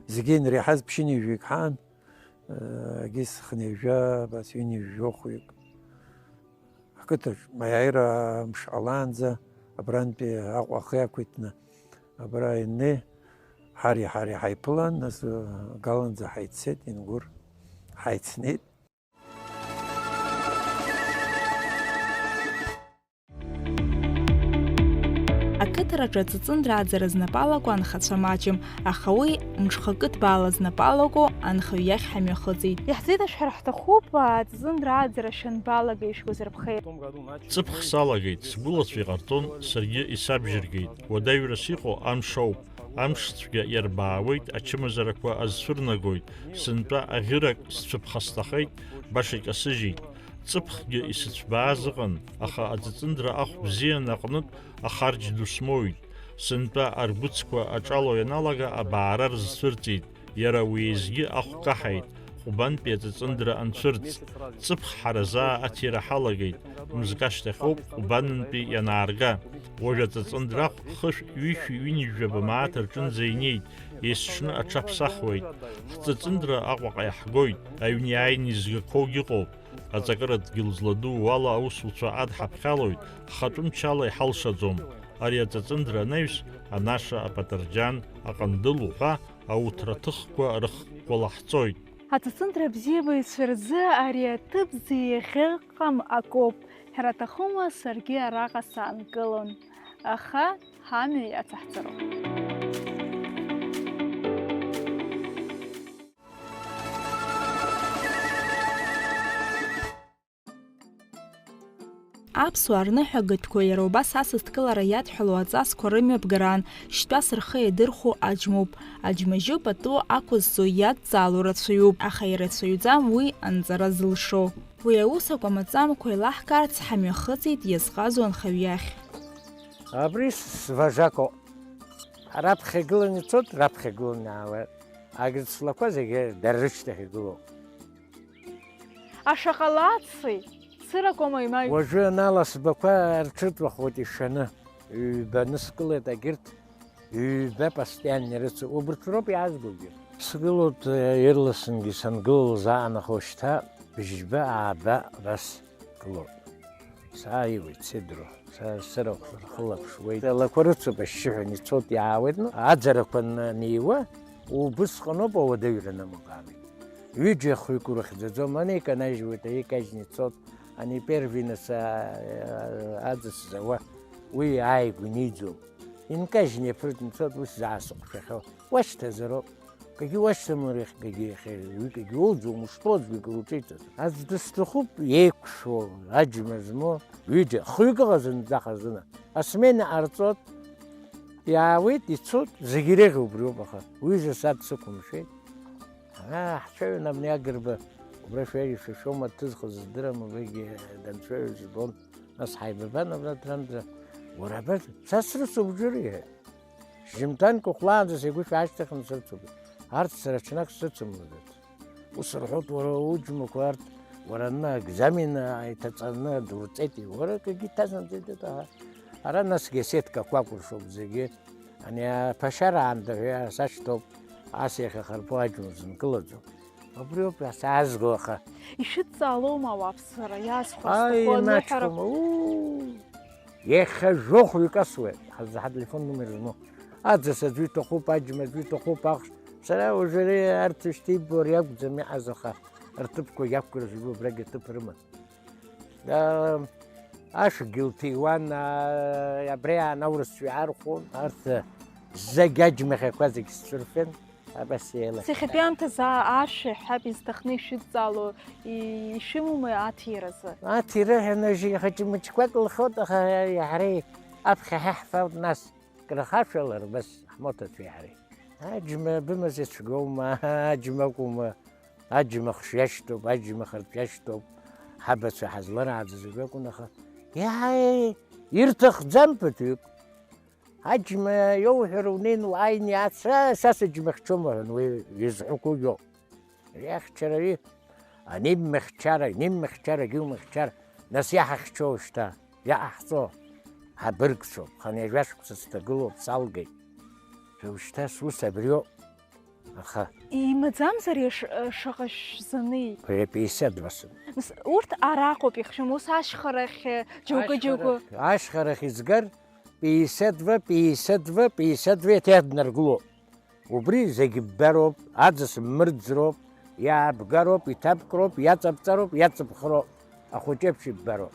Зегьы инреиҳаз ԥшьынҩажәаҩык ҳаан, агьыс хынҩажәа, абас ҩынҩажәохәҩык. Ҳқыҭаҿ аиааира мш ҟалаанӡа абрантәи Аҟәа ахы иақәиҭны абра иннеи, ҳари ҳари ҳаиԥылан, нас, галанӡа ҳаиццеит, Ингәыр ҳаицнеит. Ақыҭараҿы аҵыҵындра аӡара знапы алаку анхацәа маҷым, аха уи мҽхакы ҭбаала знапы алаку анхаҩ иахь ҳамҩахыҵит. Иаҳзеиҭашәҳәар ҳҭахуп, аҵыҵындра аӡара шәанбалагеи, шәгәазырԥхеи? Ҵыԥх салагеит, сгәылацәа иҟарҵон, саргьы исабжьыргеит. Уадаҩрас иҟоу амш ауп. Амш цәгьа иарбаауеит, ачымазарақәа азцәырнагоит, сынтәа аӷьырак сцәыԥхасҭахеит, баша икасыжьит. Ҵыԥхгьы исыцәбааз ыҟан, аха аҵыҵындра ахә бзиан аҟнытә ахарџь ду смоуит. Сынтәа аргәыцқәа аҿало ианалага абаара рызцәырҵит, иара уеизгьы ахә каҳаит, Ҟәбантәи аҵыҵындра анцәырҵ. Ҵыԥх ҳаразаа аҭира ҳалагеит, мызкы ашьҭахьоуп Ҟәбанынтәи ианаарга. Уажә аҵыҵындра ахә хышә ҩышәи ҩынҩажәаба мааҭ рҿынӡа инеит, есҽны аҽаԥсахуеит. Ҳҵыҵындра Аҟәаҟа иаҳгоит, аҩны иааины изгақәоугь ыҟоуп. Аҵакыра дгьыл зладуу ала аусуцәа адҳаԥхьалоит, ҳхатәы мчала иҳалшаӡом. Ари аҵыҵындра анаҩс, анаша, апатырџьан, аҟандыл уҳәа ауҭраҭыхқәа рыхкәала ҳцоит. Аҵыҵындра абзиабаҩцәа рзы ари аҭыԥ зеиӷьыҟам акоуп. Ҳәара аҭахума, саргьы араҟа саанкылон, аха ҳамҩа иацаҳҵароуп. Аԥсуаа рныҳәа гатәқәа иара убас асасдкылара иадҳәалоу аҵасқәа рымҩаԥгараан шьтәас рхы иадырхәо аџьмоуп. Аџьмажьы пату ақәызҵо иадҵаало рацәаҩуп, аха ирацәаҩӡам уи анҵара зылшо. Уи аус акәамаҵамкәа еилаҳкаарц ҳамҩахыҵит иазҟазоу анхаҩ иахь. Абри свожакоуп. Раԥхьа игыланы ицоит, раԥхьа игыланы аауеит. Агырцлақәа зегьы дара рышьҭахь игылоуп. Ашаҟа лаци, цыракәа маимаҩ. Уажәы аналасбақәа рҽырҵәахуеит ишаны. Ҩба ныскылеит агьырҭ, ҩба постоянно ирыцуп. Убырҭ роуп иаазгогьы. Сгылоит, э, ирласынгьы сангылоу лзаанахо шьҭа бжьба ааба абас гылоуп. Сааиуеит, сеидру. Са сырахә рхылаԥшуеит. Алақәа рыцуп ашьшьыҳәа ицоит, иаауеит, ну, аӡарақәа ан-, аниуа, убысҟаноуп ауадаҩра анамоугааит. Ҩыџьа хҩык урыхьӡаӡом, ани иканажьуеит, ари икажьны ицоит, ани первый нас, а, а, аӡыс зауа, уи ааигәа иниӡом. Инкажьны иаԥырҵны ицоит, ус заасыҟәшәахьоу. Уашьҭазароуп. Кагьы уашьҭамлар иахь, кагьы иахьа, уи кагьы улӡом, ушԥоуӡуеи, кыр уҿиҵаз? Аӡә дысҭахуп еиқәшәо, аџьма змоу, ҩыџьа, хҩык ыҟаӡам зынӡа хазына. Асмена ҟарҵоит, иаауеит, ицоит, зегь иреиӷьу убриоуп, аха уҩыза саб дсықәымшәеит. Аа, ҳцәаҩан абни Агрба, убра шәаҩ-, шәа-, шәоума дҭызхыз здырам, убригьы данцәаҩыз збон. Нас ҳаибабан абра Трандра, уара абарҭ, са срыцуп џьара, иҳәеит. Шьжьымҭанк ухәлаанӡа сгәы шәаашьҭыхны срыцуп. Арҭ сара ҽнак срыцымлаӡац. Ус рҳәоит, уара уџьмақәа арҭ Уара, ана, экзамен ааиҭаҵаны дурҵеит, уара акгьы иҭазымҵеит, аха ара насгьы асеткақәа акәыршоуп зегьы. Ани аԥашьара аанда ҳәа сашьҭоуп, ас иахьахарԥоу аџьма зынкылаӡом. Убриоуп саазго, аха. Ишәыдҵаалоума ауааԥсыра иаазхәа? Ааи, сҭаху аныҳәара? Инаҷкәым, уу! Иахьа жәохә икасуеит, ҳаззаҳа телефон номер змоу. Аӡыс аӡәы иҭахуп, аџьма аӡәы иҭахуп, ахш. Сара уажәы ари арҭ ишьҭеибо ари акәӡам иҟаз, аха рҭыԥқәа иақәгылаз убрагь аҭыԥ рыман. Аа, ашәгьы лҭиуан, аа, абри аан аурысцәа иаархәон, арҭ зегь аџьмахьақәа зегь сцәырфын, абас еилаҳәеит. Иахьатәи аамҭазы ашәа ҳәа исҭахны ишәыдҵаало, и-, ишәымоума аҭиразы? Аҭира ҳәа нажьи хаҷы-мыҷқәак лхот, аха иаҳареи аԥхьа ҳаҳфалт, нас крахашәалар, бас ҳмоҭацәеи ҳареи. Аџьма бымаз ицәгоума, аџьма акәума? Аџьмахш иашьҭоуп, аџьмахартә иашьҭоуп, ҳабацәа ҳазларааӡаз акы акәын, аха иааи, ирҭахӡам ԥыҭҩык. Аџьма иоуҳәар унеин уааины иаацра, са сыџьмахьчома ҳәа уи изҳәақәо иоуп. Иахьчараҩы аниммыхьчара, иниммыхьчарагьы иумыхьчар, нас иаҳахьчо шьҭа, иаҟаҳҵо ҳабыргцәоуп, хынҩажәа шықәса сҭагылоуп, салгеит. Шәа ушьҭа сус абриоуп. Аха. Имаӡамзар иаш-, шаҟа шәзанеи? Ҩа пятьдесят два сымоуп. Нас урҭ араҟоуп ихшәым, ус ашьхарахь, џьоукы, џьоукы. Ашьхарахь, ашьхарахь изгар, пятьдесят два, пятьдесят два, пятьдесят два иаҭеиднаргыло. Убри зегь ббароуп, аӡыс ммырӡроуп, иаабгароуп, иҭабкроуп, иаҵабҵароуп, иаҵыбхроуп, ахәыҷеиԥш иббароуп.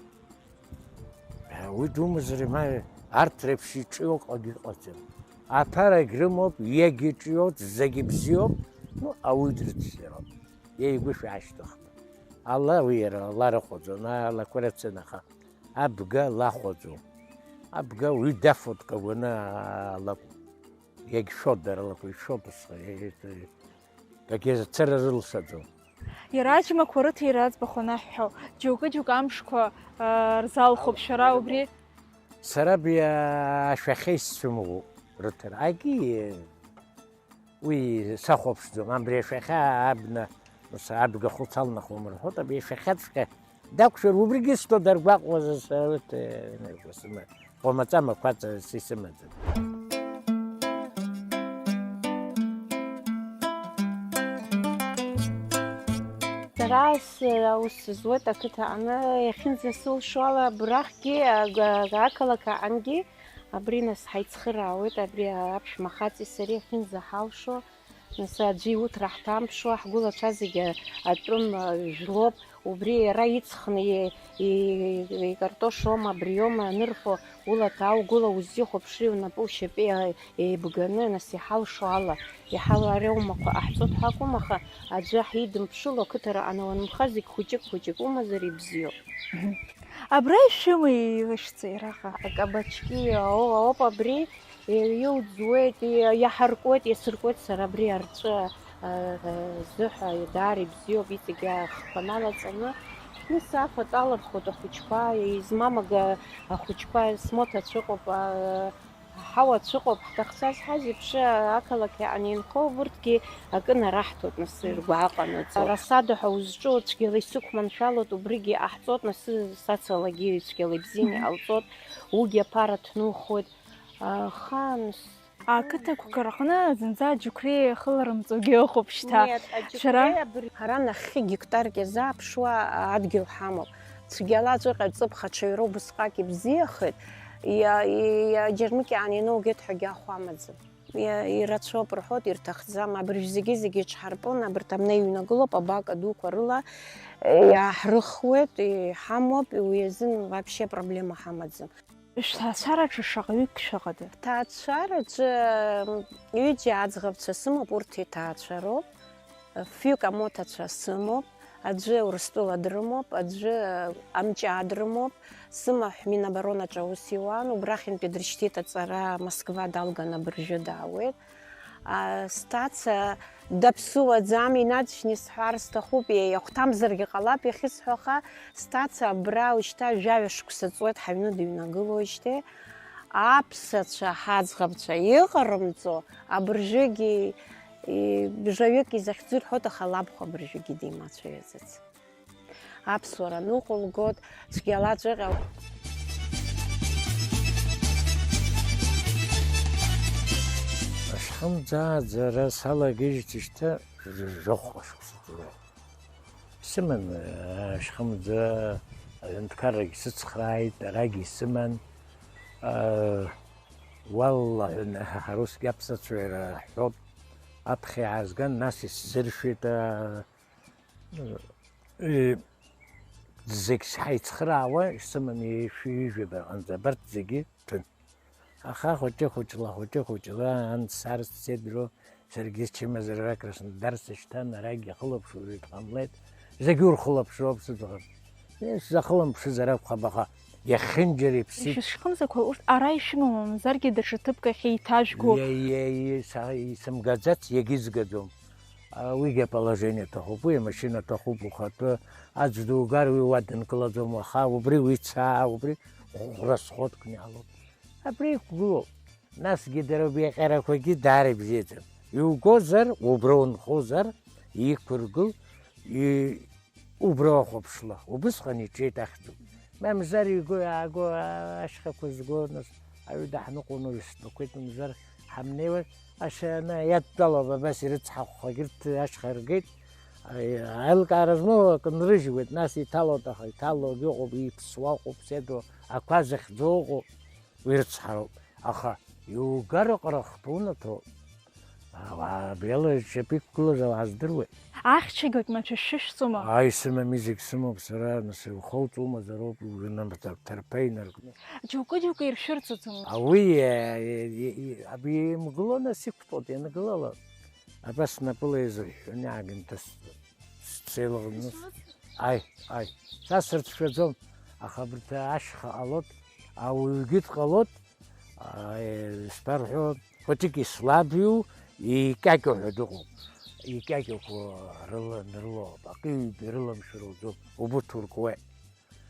Уи думазар, ма, арҭ реиԥш иҿио ҟагьы ыҟаӡам. Аԥарагь рымоуп, иагьыҿиоит, зегь бзиоуп, ну, ауаҩы дрыцзароуп. Иеигәышә аашьҭыхны. Ала уи иара, ала рыхәаӡом, алақәа рацәаны, аха абга лахәаӡом. Абга уаҩы дафоит, кагәаны алакә. Иагьшәоит дара лакәу, ишәоит, ус, кагьы цара рылшаӡом. Иара аџьмақәа рыҭира аӡбахә анаҳҳәо, џьоукы-џьоукы амшқәа, аа, рзалхуп, шәара убри? Сара абри ашәахьа исцәымӷуп рыҭара. Агьи, уи сахәаԥшӡом, абри ашәахьа абна, ус, абга хәыц алнахуам рҳәоит, абри ашәахьаҵәҟьа дақәшәар, убригьы сҭо даргәаҟуазар, сара урҭ, э, сымаӡам, ҟоумаҵама қәаҵа исымаӡам. Сара с-, аус зуеит ақыҭа аҟны, иахьынӡасылшо ала, абрахьгьы, ага-, ақалақь аҟынгьы, абри нас ҳаицхыраауеит, абри аԥшәма хаҵеи сареи иахьынӡаҳалшо. Нас аӡәы иуҭра ҳҭамԥшуа, ҳгәылацәа зегьы атәым, а, жәлоуп, убри иара иҵхны и-, и-, икартош оума, абри иоума анырфо, улаҭәа аугыла узихәаԥши, унапы ушьапы еибганы, нас иҳалшо ала, иҳалоу ари аумақәа ҟаҳҵоит ҳәа акәым, аха аӡәы ҳидымԥшыло, ақыҭара анаунымха зегь хәыҷык-хәыҷык умазар ибзиоуп. Абра ишәымоу илашьцеи раҟа? Акабачки, о-, оп, абри, и-, иуӡуеит, и-, иаҳаркуеит, иасыркуеит сара абри арҵәы, а, а, зыҳәа, даара ибзиоуп, иҵегь ахқәа налаҵаны. Нас афатә алырхуеит ахәыҷқәа, измам ага ахәыҷқәа, смоҭа цәыҟоуп, а, Ҳауа цәыҟоуп, ҳҭахцәа зҳаз иԥшы ақалақь анинхо, урҭгьы акы нараҳҭоит, нас, иргәаҟанаҵо. Расада ҳәа узҿу цәгьала исықәманшәалоит, убригьы иҟаҳҵоит, нас, сацалагьы цәгьала ибзианы иҟалҵоит, уигьы аԥара ҭнухуеит. Аха, нас, ақыҭақәа рҟны зынӡа аџьықәреи ахыларымҵогьы ыҟоуп шьҭа. Нет, аџьықәреи шәара абри-, ҳара нахьхьи гектарк иазааԥшуа адгьыл ҳамоуп. Цәгьала аҵәыҟьа ҵыԥх аҽаҩра убысҟак ибзиахеит, иа-, иа-, иаџьармыкьаан иноугеит ҳәагьы ахә амаӡам. Иа-, ирацәоуп рҳәоит, ирҭахӡам, абыржә зегьы-зегьы иҽҳарпон, абарҭ амна иҩнагылоуп, абака дуқәа рыла, иааҳрыхуеит, иҳамоуп, уи азын вообще проблема ҳамаӡам. Шәҭаацәараҿы шаҟаҩык шәыҟада? Ҳҭаацәараҿы, м, ҩыџьа аӡӷабцәа сымоуп, урҭ иҭаацәароуп. Фҩык амоҭацәа сымоуп, аӡәы Урыстәыла дрымоуп, аӡәы Амҷаа дрымоуп. Сымаҳә Миноборонаҿы аус иуан, убрахьынтәи дрышьҭит аҵара, Москва далган абыржәы даауеит. А, сҭаца даԥсуаӡам, инаҵшьны исҳәар сҭахуп, иахәҭамзаргьы ҟалап иахьысҳәо, аха сҭаца абра уажәшьҭа жәаҩа шықәса ҵуеит ҳаҩны дыҩнагылоижьҭеи. Аԥсацәа ҳаӡӷабцәа иҟарымҵо абыржәыгьы, и-, бжаҩык изахьӡу рҳәоит, аха лабхәа абыржәыгьы димацәажәаӡац. Аԥсуара ныҟәылгоит, цәгьала ҵәыҟьа. Ашхымӡааӡара салагеижьҭеи шьҭа жәохәа шықәса ҵуеит. Сыман, ашхымӡа, аҳәынҭқаррагь сыцхрааит, арагь исыман. Уаллаҳи, ҳара усгьы аԥсацәа ираҳҳәоит, аԥхьа иаазган, нас исзыршәеит, а, и-, зегь сҳаицхраауа, исыман ҩажәа-ҩажәаба рҟынӡа, абарҭ зегьы ҭәын. Аха хәыҷы-хәыҷла, хәыҷы-хәыҷла, анс-арс сеидроу, саргьы счымазара Краснодарс сышьҭан, арагь иахылаԥшуа уаҩы дҟамлеит, зегьы урхылаԥшроуп сыӡӷаб. Исзахылаԥшызар акәхап, аха иахьынџьара иԥсит. Ишәышхымзақәа урҭ ара ишәымоу, мамзаргьы даҽа ҭыԥк ахь еиҭажәгоуп. Иа-, иа-, иа-, са-, исымгаӡац, иагьызгаӡом. А, уигьы аположение аҭахуп, уи амашьына аҭахуп, ухатәы аӡә дугар, уи уа дынкылаӡом, аха убри уицаа, убри хә-, расходкны иаалоуп. Абри иқәгылоуп. Насгьы дара убри аҟьарақәагьы даара ибзиаӡам. Иугозар, убра унхозар, иқәыргыл, и-, убра уахәаԥшла. Убысҟан иҿиеит ахьӡуп. Мамзар иго-иааго, а-, ашьхақәа зго, нас, аҩы даҳныҟәон, уажә стәақәеит, мамзар ҳамнеиуаз, ашьа ана иадтәалоуп, абас ирыцҳахәхагь, рҭ-, ашьха ргеит. Аи-, аилкаара змоу акы нрыжьуеит, нас иҭалоит, аха иҭалогьы ыҟоуп, иԥсуа ыҟоуп, седуа ақәа зыхьӡо ыҟоуп. Уи рыцҳароуп. Аха иугар аҟара хԥа унаҭо, ауаа абриала шьапы иқәгылаз ауаа здыруеит. Ахьчагьы уҭмацәа шәышәҵома? Ааи, сымами, зегь сымоуп сара, нас иухоуҵомазароуп, угәы намҭар-, ҭарԥа инаркны. Џьоукы-џьоукы иршәырҵаӡом. Ауи, е, е, е, е, аб-, имгыло нас иқәтәоит, иангылала. Абас напыла изыҳәҳәаны иааганы дас-, сцеилаҟны. Ааи, ааи. Са сырцәшәаӡом, аха абарҭ ашьха ҟалоит, ауаҩгьы дҟалоит, ааи, исбарҳәо, хәыҷык ислаб иу, икьакьоу ҳәа дыҟоуп. Икьакьоуқәа рыла-, нрылоуп, акы-ҩба ирыламшәыр лӡом, убы ҭуркуеит.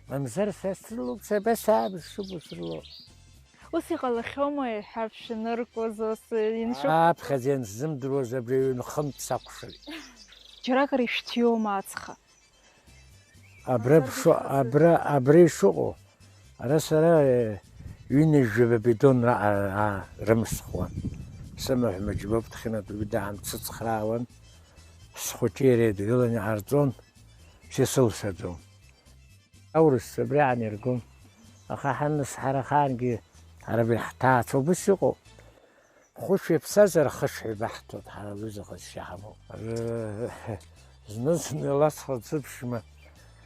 Мамзар са срылоуп, саба сааб сшыбу срылоуп. Ус иҟалахьоума, иҳәап, шәаныркуаз, ус иншәыхәҭоу? Аԥхьаӡа иансзымдыруаз абри аҩны хынтә сакәшеит. Џьаракыр ишәҭиуама ацха? Абра Мамзаргьы бшо-, шәхазы. Абра, абра ишыҟоу, ара сара, э, ҩынҩажәаба бидон раҟара, аа, рымсхуан. Сымаҳә мыџьбоуп, дхьынатәгьы даамцыцхраауан, схәыҷы иара идгылан иҟарҵон, сисылшаӡом. Аурысцәа абри аан иргон. Аха ҳаныс ҳара ахаангьы, ҳара абри ҳҭаацәа убыс иҟоуп. Хәышә иаԥсазар, хышә ибаҳҭоит, ҳара уи заҟа зшьа ҳамоу. Зны-зынла схы ансыԥшьма,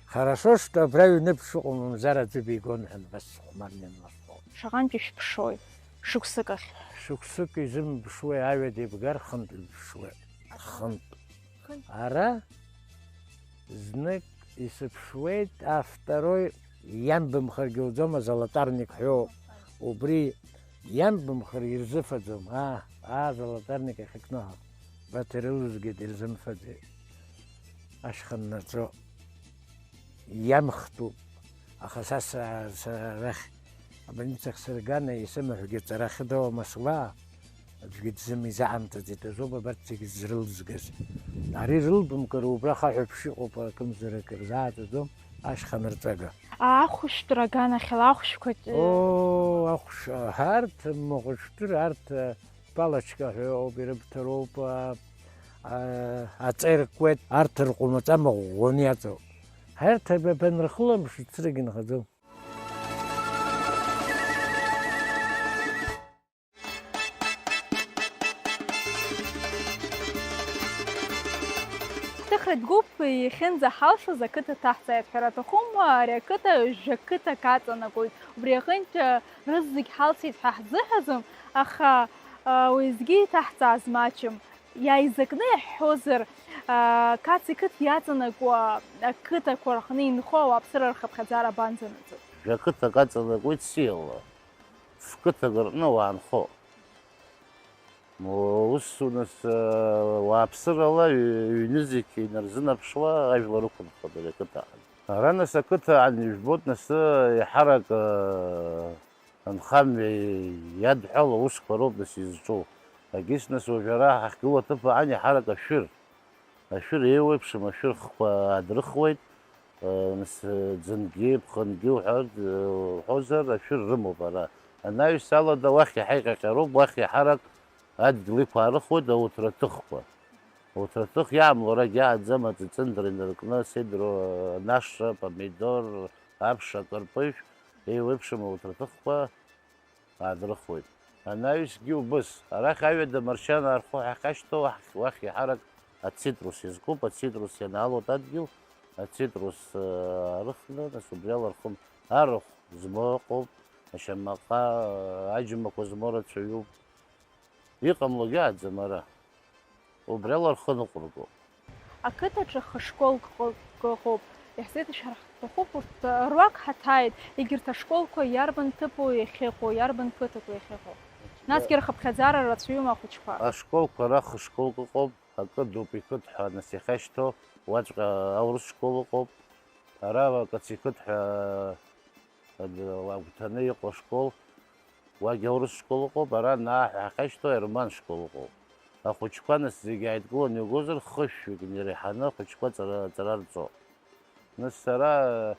хорошо, что абра аҩны бшыҟоу, мамзар аӡәы бигон ҳәа, нас схәмарны инласҳәон. Шаҟантә ишәыԥшуеи, шықәсык ахь? Шықәсык изымԥшуеи, аҩада ибгар, хынтә ибыԥшуеит. Хынтә. Ара знык исыԥшуеит, а второй, иамбымхаргьы уӡом, азолотарник ҳәоуп. Убри иамбымхар ирзыфаӡом, аа, аа, азолотарник ахьыкнаҳа. Баҭа ирылызгеит, ирзымфаӡеит. Ашьха ннаҵәо иамхтәуп. Аха са са-, са-, арахь абольницахь сырган, исымаҳәгьы ҵара хьыдоуама сла, аӡәгьы дзым-, изаамҵаӡеит азоуп абарҭ зегьы зрылзгаз. Ари рылбымкыр убра хаҳәаԥшь иҟоуп, акымзарак рзааӡаӡом, ашьха нырҵәага. Ахәшәтәра аганахьала ахәшәқәа. Оо, ахәш-, арҭ мыҟәышәтәыр, арҭ палочка ҳәа ыҟоуп, ирыбҭароуп, а, а, аҵа иркуеит, арҭ рҟәымаҵа мыӷәӷәаны иаҵоуп. Ҳарҭ аб-, банрыхылаԥш, цырагьы нхаӡом. Ҳҭыхратә гәыԥ иахьынӡаҳалшоз ақыҭа ҭаҳҵааит ҳәа аҭахума, ари ақыҭа жәа-қыҭак аҵанакуеит. Убри аҟынтә рызегь ҳалсит ҳәа ҳзыҳәаӡом, аха, а, уеизгьы иҭаҳҵааз маҷым. Иааизакны иаҳҳәозар, а, Қац иқыҭа иаҵанакуа ақыҭақәа рҟны инхо ауааԥсыра рхыԥхьаӡара абанӡанаӡо? Жәа-қыҭак аҵанакуеит сиала, ф-қыҭак рҟны уаанхо. Ус, нас, а, уааԥсырала ҩ-, ҩнызқь инарзынаԥшуа ажәлар ықәынхоит ари ақыҭаҟны. Ара, нас, ақыҭаҟны ижәбоит, нас, еиҳарак, а, Анхамҩа иадҳәало аусқәа роуп нас изҿу. Егьыс нас уажәы ара ҳахьгылоу аҭыԥ аан иаҳарак ашәыр, ашәыр еиуеиԥшым ашәыр хқәа аадрыхуеит, Нас ӡынгьы, ԥхынгьы уҳәар, уҳәозар, ашәыр рымоуп ара. Анаҩс алада уахь иаҳа иҟьаҟьароуп, уахь иаҳарак адгьыл иқәаарыхуеит ауҭраҭыхқәа. Ауҭраҭых иаамло арагь иааӡам, аҵәыҵәындра инаркны, сеидроу, анашра, помидор, аԥша, акырпыжә, еиуеиԥшым ауҭраҭыхқәа аадрыхуеит. Анаҩсгьы убыс, арахь аҩада Маршьанаа рхәы ҳахьашьҭоу, уахь иаҳарак ацитрус иазкуп, ацитрус ианаалоит адгьыл, ацитрус, ы, аарыхны, нас убри ала рхы, арахә змоу ыҟоуп, ашьамаҟа, аџьмақәа змоу рацәаҩуп. Иҟамлогьы ааӡам ара. Убри ала рхы ныҟәырго. Ақыҭаҿы хышколк ҟы-, ыҟоуп. Иаҳзеиҭашәҳәар ҳҭахуп, урҭ руак ҳаҭааит. Егьырҭ ашколқәа иарбан ҭыԥу иахьыҟоу, иарбан қыҭаку иахьыҟоу? Насгьы рхыԥхьаӡара рацәаҩума ахәыҷқәа? Ашколқәа ара хышколк ыҟоуп, акы дууп иқыҭ ҳәа нас иахьашьҭоу, уаҵәҟьа аурыс школ ыҟоуп, ара Кациқыҭ ҳәа, ы, агәҭаны иҟоу ашкол, уагь аурыс школ ыҟоуп, ара Наа ҳәа ҳахьашьҭоу аерман школ ыҟоуп. Ахәыҷқәа нас зегьы ааидкыланы иугозар, хышәҩык инареиҳаны ахәыҷқәа аҵара, аҵара рҵоуп. Нас сара,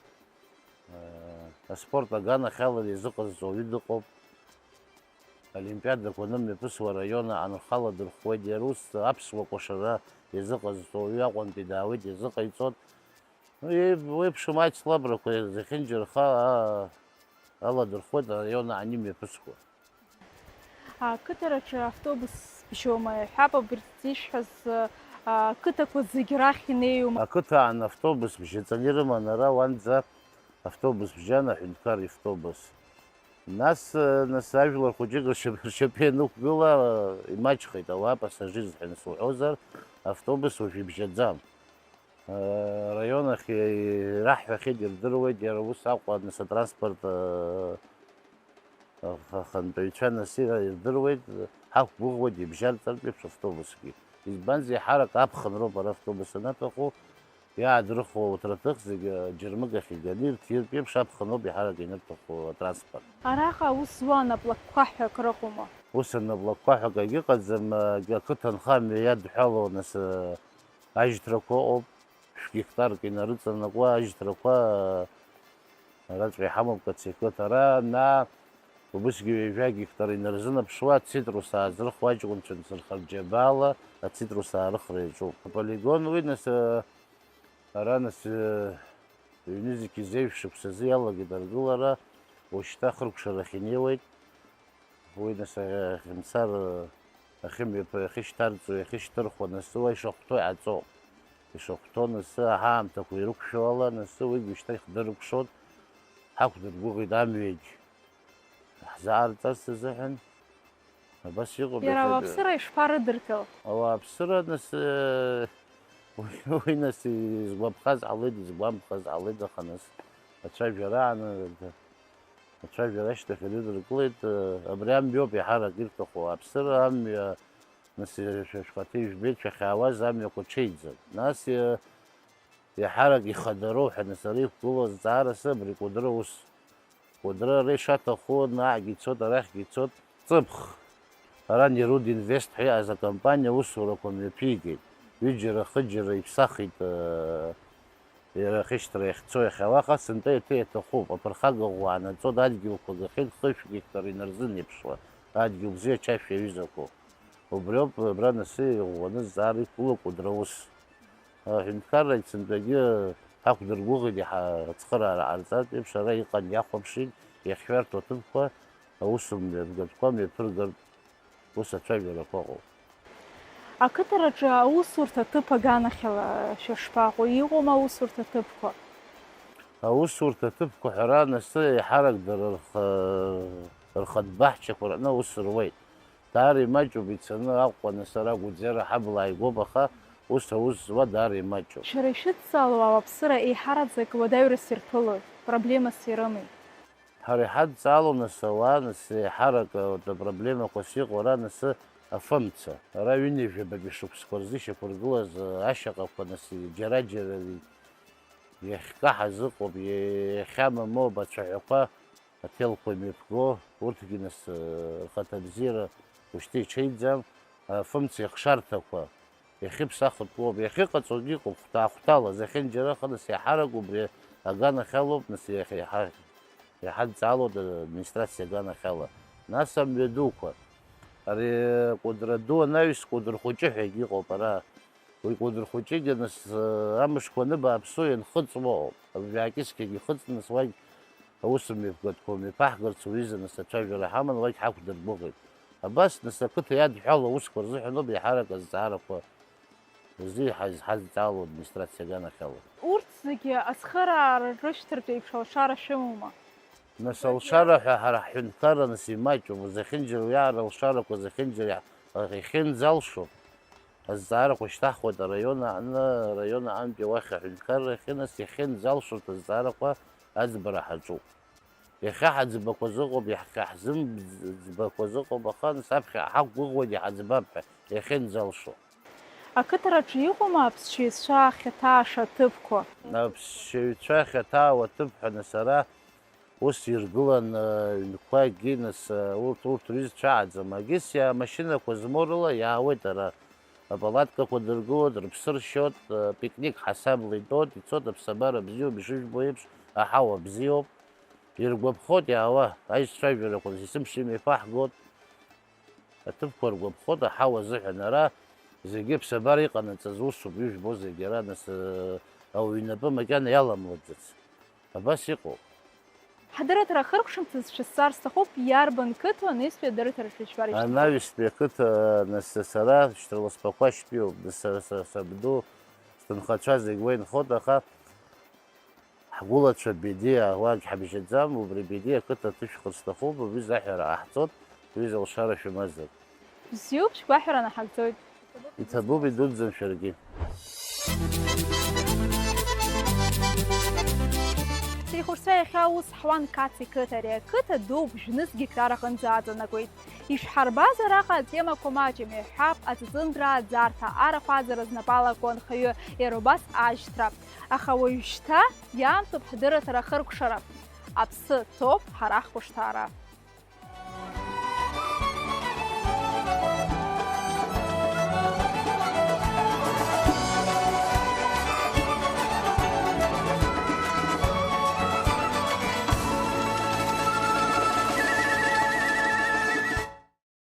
э, аспорт аганахьала изыҟазҵо ауаҩы дыҟоуп. Олимпиадақәа анымҩаԥысуа араион аан рхы аладырхәуеит, иара ус аԥсуа кәашара иазыҟазҵо ауаҩы Аҟәантәи даауеит, иазыҟаиҵоит. Еи-, еиԥшым аицлабрақәа зехьынџьара рхы, аа, аладырхәуеит араион аан имҩаԥысуа. Ақыҭараҿы автобус бжьоума? Иҳәап, абырҭ ишәҳәаз, а, ақыҭақәа зегь рахь инеиума? Ақыҭа аан автобус бжьаҵаны ирыман, ара уанӡа автобус бжьан, аҳәынҭқар ивтобус. Нас, нас ажәлар хәыҷык ршьап-, ршьапы ианықәгыла, имаҷхеит ауаа, пассажирс ҳәа суҳәозар, автобус уажә ибжьаӡам. Араион ахь ираҳҳәахьеит, ирдыруеит, иара ус Аҟәа, нас атранспорт, а, ахантәаҩцәа нас ира-, ирдыруеит, ҳақәгәыӷуеит ибжьарҵартә еиԥш автобусгьы. Избанзар, еиҳарак аԥхынроуп ара автобус анаҭаху, иаадрыхуа ауҭраҭых зегьы џьармыкьахь иганы ирҭиртә еиԥш аԥхын ауп еиҳарак ианырҭаху атранспорт. Араҟа аус зуа анаплакқәа ҳәа акрыҟоума? Ус анаплакқәа ҳәа акагьы ыҟаӡам, а, ақыҭанхамҩа иадҳәалоу нас, а, ажьҭрақәа ыҟоуп, шә-гектарк инарыҵанакуа ажьҭрақәа, а, араҵәҟьа иҳамоуп Кациқыҭ. Ара, Наа, убысгьы ҩажәа гектар инарзынаԥшуа ацитрус аазрыхуа аҷкәынцәа нсырхарџьабаала ацитрус аарыхра иаҿуп. Аполигон уи, нас, а, ара, нас, э, ҩнызқьи зеижә шықәсазы иалагеит аргылара, уажәшьҭа ахыркәшарахь инеиуеит. Уи, нас, ахьымцар, ахьымҩаԥ-, ахьышьҭарҵо, иахьышьҭырхуа, нас уа ишахәҭоу иҟаҵоуп. Ишахәҭоу, нас аҳаамҭақәа ирықәшәо ала, нас уигьы шьҭа ихдыркәшоит, ҳақәдыргәыӷит амҩагь ҳзаарҵарц азыҳәан. Абас иҟоуп. Иара иахьа ауааԥсыра ишԥарыдыркыл? Ауааԥсыра, нас, э, уи, уи, нас, изгәаԥхаз ҟалеит, изгәамԥхаз ҟалеит, аха, нас, ацәажәара аан, ацәажәара ашьҭахь ирыдыркылеит, э, абри амҩоуп иаҳарак ирҭаху ауааԥсыра, амҩа, нас, шәа-, шәхаҭа ижәбеит, шәахьаауаз амҩақәа ҽеиӡам. Нас, э, Иаҳарак ихадароу ҳәа нас ара иқәгылоу азҵаара сымоуп, абри Кәыдры аус. Кәыдры ара ишаҭаху, наҟгьы ицоит, арахьгьы ицоит, ҵыԥх. Ара Нерудинвест ҳәа иҟаз акомпаниа аусурақәа мҩаԥигеит. Ҩыџьара, хыџьара иԥсахит, э, иара ахьышьҭра иахьцо, иахьауа, аха сынтәа еиҭа иаҭахуп. Аԥырхага ӷәӷәа аанаҵоит, адгьылқәа гахьеит, хышә гектар инарзынеиԥшуа, адгьыл бзиа ачашәа иаҩызақәоу. Убриоуп, абра анасы иӷәӷәаны зҵаара иқәгылоу Кәыдры аус. Аҳәынҭқаррагь сынтәагьы ҳақәдыргәыӷит, иаҳа ацхыраара ҟарҵартә еиԥш, ара иҟан, иахәаԥшит, иахьшәарҭоу аҭыԥқәа, аусмҩаԥгатәқәа мҩаԥыргартә, ус ацәажәарақәа ыҟоуп. Ақыҭараҿы аусурҭа аҭыԥ аганахьала шәышԥаҟоу, иҟоума аусурҭа аҭыԥқәа? Аусурҭа аҭыԥқәа ҳәа ара анасы еиҳарак дара рхы, рхатә баҳчақәа рҟны аус руеит. Даара имаҷуп ицаны Аҟәа, нас ара Гәыӡера ҳабла ааигәоуп, аха ус аус зуа даара имаҷуп. Шәара ишәыдҵало ауааԥсыра еиҳараӡак уадаҩрас ирԥылои, проблемас ирымеи? Ҳара иҳадҵаало, нас, ауаа, нас, еиҳарак, э, вот, апроблемақәас иҟоу ара, нас, афымца. Ара ҩынҩажәабатәи шықәсқәа рзы ишьақәыргылаз, э, ашьаҟақәа, нас, џьара-џьара иахькаҳаз ыҟоуп, иахьамамоуп, ацәаҳәақәа, аҭелқәа имҩаԥго, урҭгьы, нас, э, рхаҭабзиара ушьҭа иҽеиӡам, афымца иахшарҭақәа. Иахьыԥсахтәу ауп, иахьыҟаҵогьы ыҟоуп, хәҭаа-хәҭаала, зехьынџьара аха, нас, иаҳарак убри аганахьалоуп, нас, иахьа-, иаҳа-, иҳадҵаалоит администрациа аганахьала. Нас амҩа дуқәа. Ари Кәыдры ду анаҩс, Кәыдры хәыҷы ҳәагьы ыҟоуп ара. Уи Кәыдры хәыҷыгьы, нас, амшқәа аныбааԥсо ианхыҵуа ыҟоуп. Абжьаакьыскьагьы ихыҵны, нас, уагь аусмҩаԥгатәқәа мҩаԥаҳгарц уҩыза, нас, ацәажәара ҳаман, уагь ҳақәдыргәыӷит. Абас, нас, ақыҭа иадҳәало аусқәа рзыҳәаноуп иаҳарак азҵаарақәа рзы иҳаз-, ҳазҵаало администрациа аганахьала. Урҭ зегьы ацхыраара рышьҭартә еиԥш алшара шәымоума? Нас, алшара ҳәа ҳара ҳҳәынҭқарра, нас, имаҷуп, зехьынџьара уи аара алшарақәа зехьынџьара иаҳ-, иахьынӡалшо азҵаарақәа шьҭаҳхуеит араион аҟны, араион аҟынтәи уахь аҳәынҭқарра ахьы, нас, иахьынӡалшоит азҵаарақәа аӡбара ҳаҿуп. Иахьа ҳаӡбақәа зыҟоуп, иахьа ҳзымӡбақәа зыҟоуп, аха, нас, аԥхьа ҳақәгәыӷуеит иҳаӡбап ҳәа, иахьынӡалшо. Ақыҭараҿы иҟоума аԥсшьаҩцәа ахьаҭааша аҭыԥқәа? Аԥсшьаҩцәа ахьаҭаау аҭыԥ ҳәа, нас, ара ус иргылан, ҩнқәакгьы, нас, урҭ, урҭ рҩызцәа аӡам. Агьыс иа-, машьынақәа змоу рыла иаауеит ара. Апалаткақәа дыргылоит, рыԥсы ршьоит, пикник ҳасабла итәоит, ицоит аԥсабара бзиоуп, ишыжәбо еиԥш, аҳауа бзиоуп. Иргәаԥхоит иаауа аизцәажәарақәа, нас, есымша имҩаԥаҳгоит. Аҭыԥқәа ргәаԥхоит аҳауа азыҳәан. Ара зегьы аԥсабара иҟанаҵаз усуп, ижәбо зегьы ара, нас, ауаҩ инапы макьана иаламлаӡац. Абас иҟоуп. Ҳдырраҭара ахыркәшамҭазы шәызҵаар сҭахуп, иарбан қыҭоу анаҩстәи адырраҭараҿы ишәбар ишәҭаху? Анаҩстәи ақыҭа, нас, сара Шьҭраласба Қәашьтәиуп, нас, са, са, сабду, сҭынхацәа зегь уа инхоит, аха ҳгәылацәа Бедиа уагь ҳабжьаӡам, убри Бедиа ақыҭа ҭышәхыр сҭахуп, убри заҳәара ҟаҳҵоит, уи залшара шәымазар. Бзиоуп, шәгәаҳәара наҳагӡоит. Иҭабуп, идуӡӡан шәаргьы. Ҳҭоурыхҩцәа иахьа аус ҳуан Қац иқыҭа. Ари ақыҭа дууп, жәнызқьҩык рараҟынӡа аҵанакуеит. Ишәҳарбаз араҟа атемақәа маҷым, иҳәап, аҵыҵындра, аӡарҭа, арахә аӡара знапы алаку анхаҩы, иара убас ажьҭра. Аха уажәшьҭа иаамҭоуп ҳдырраҭара ахыркәшара. Аԥсы ҭоуп ҳара ҳхәышҭаара.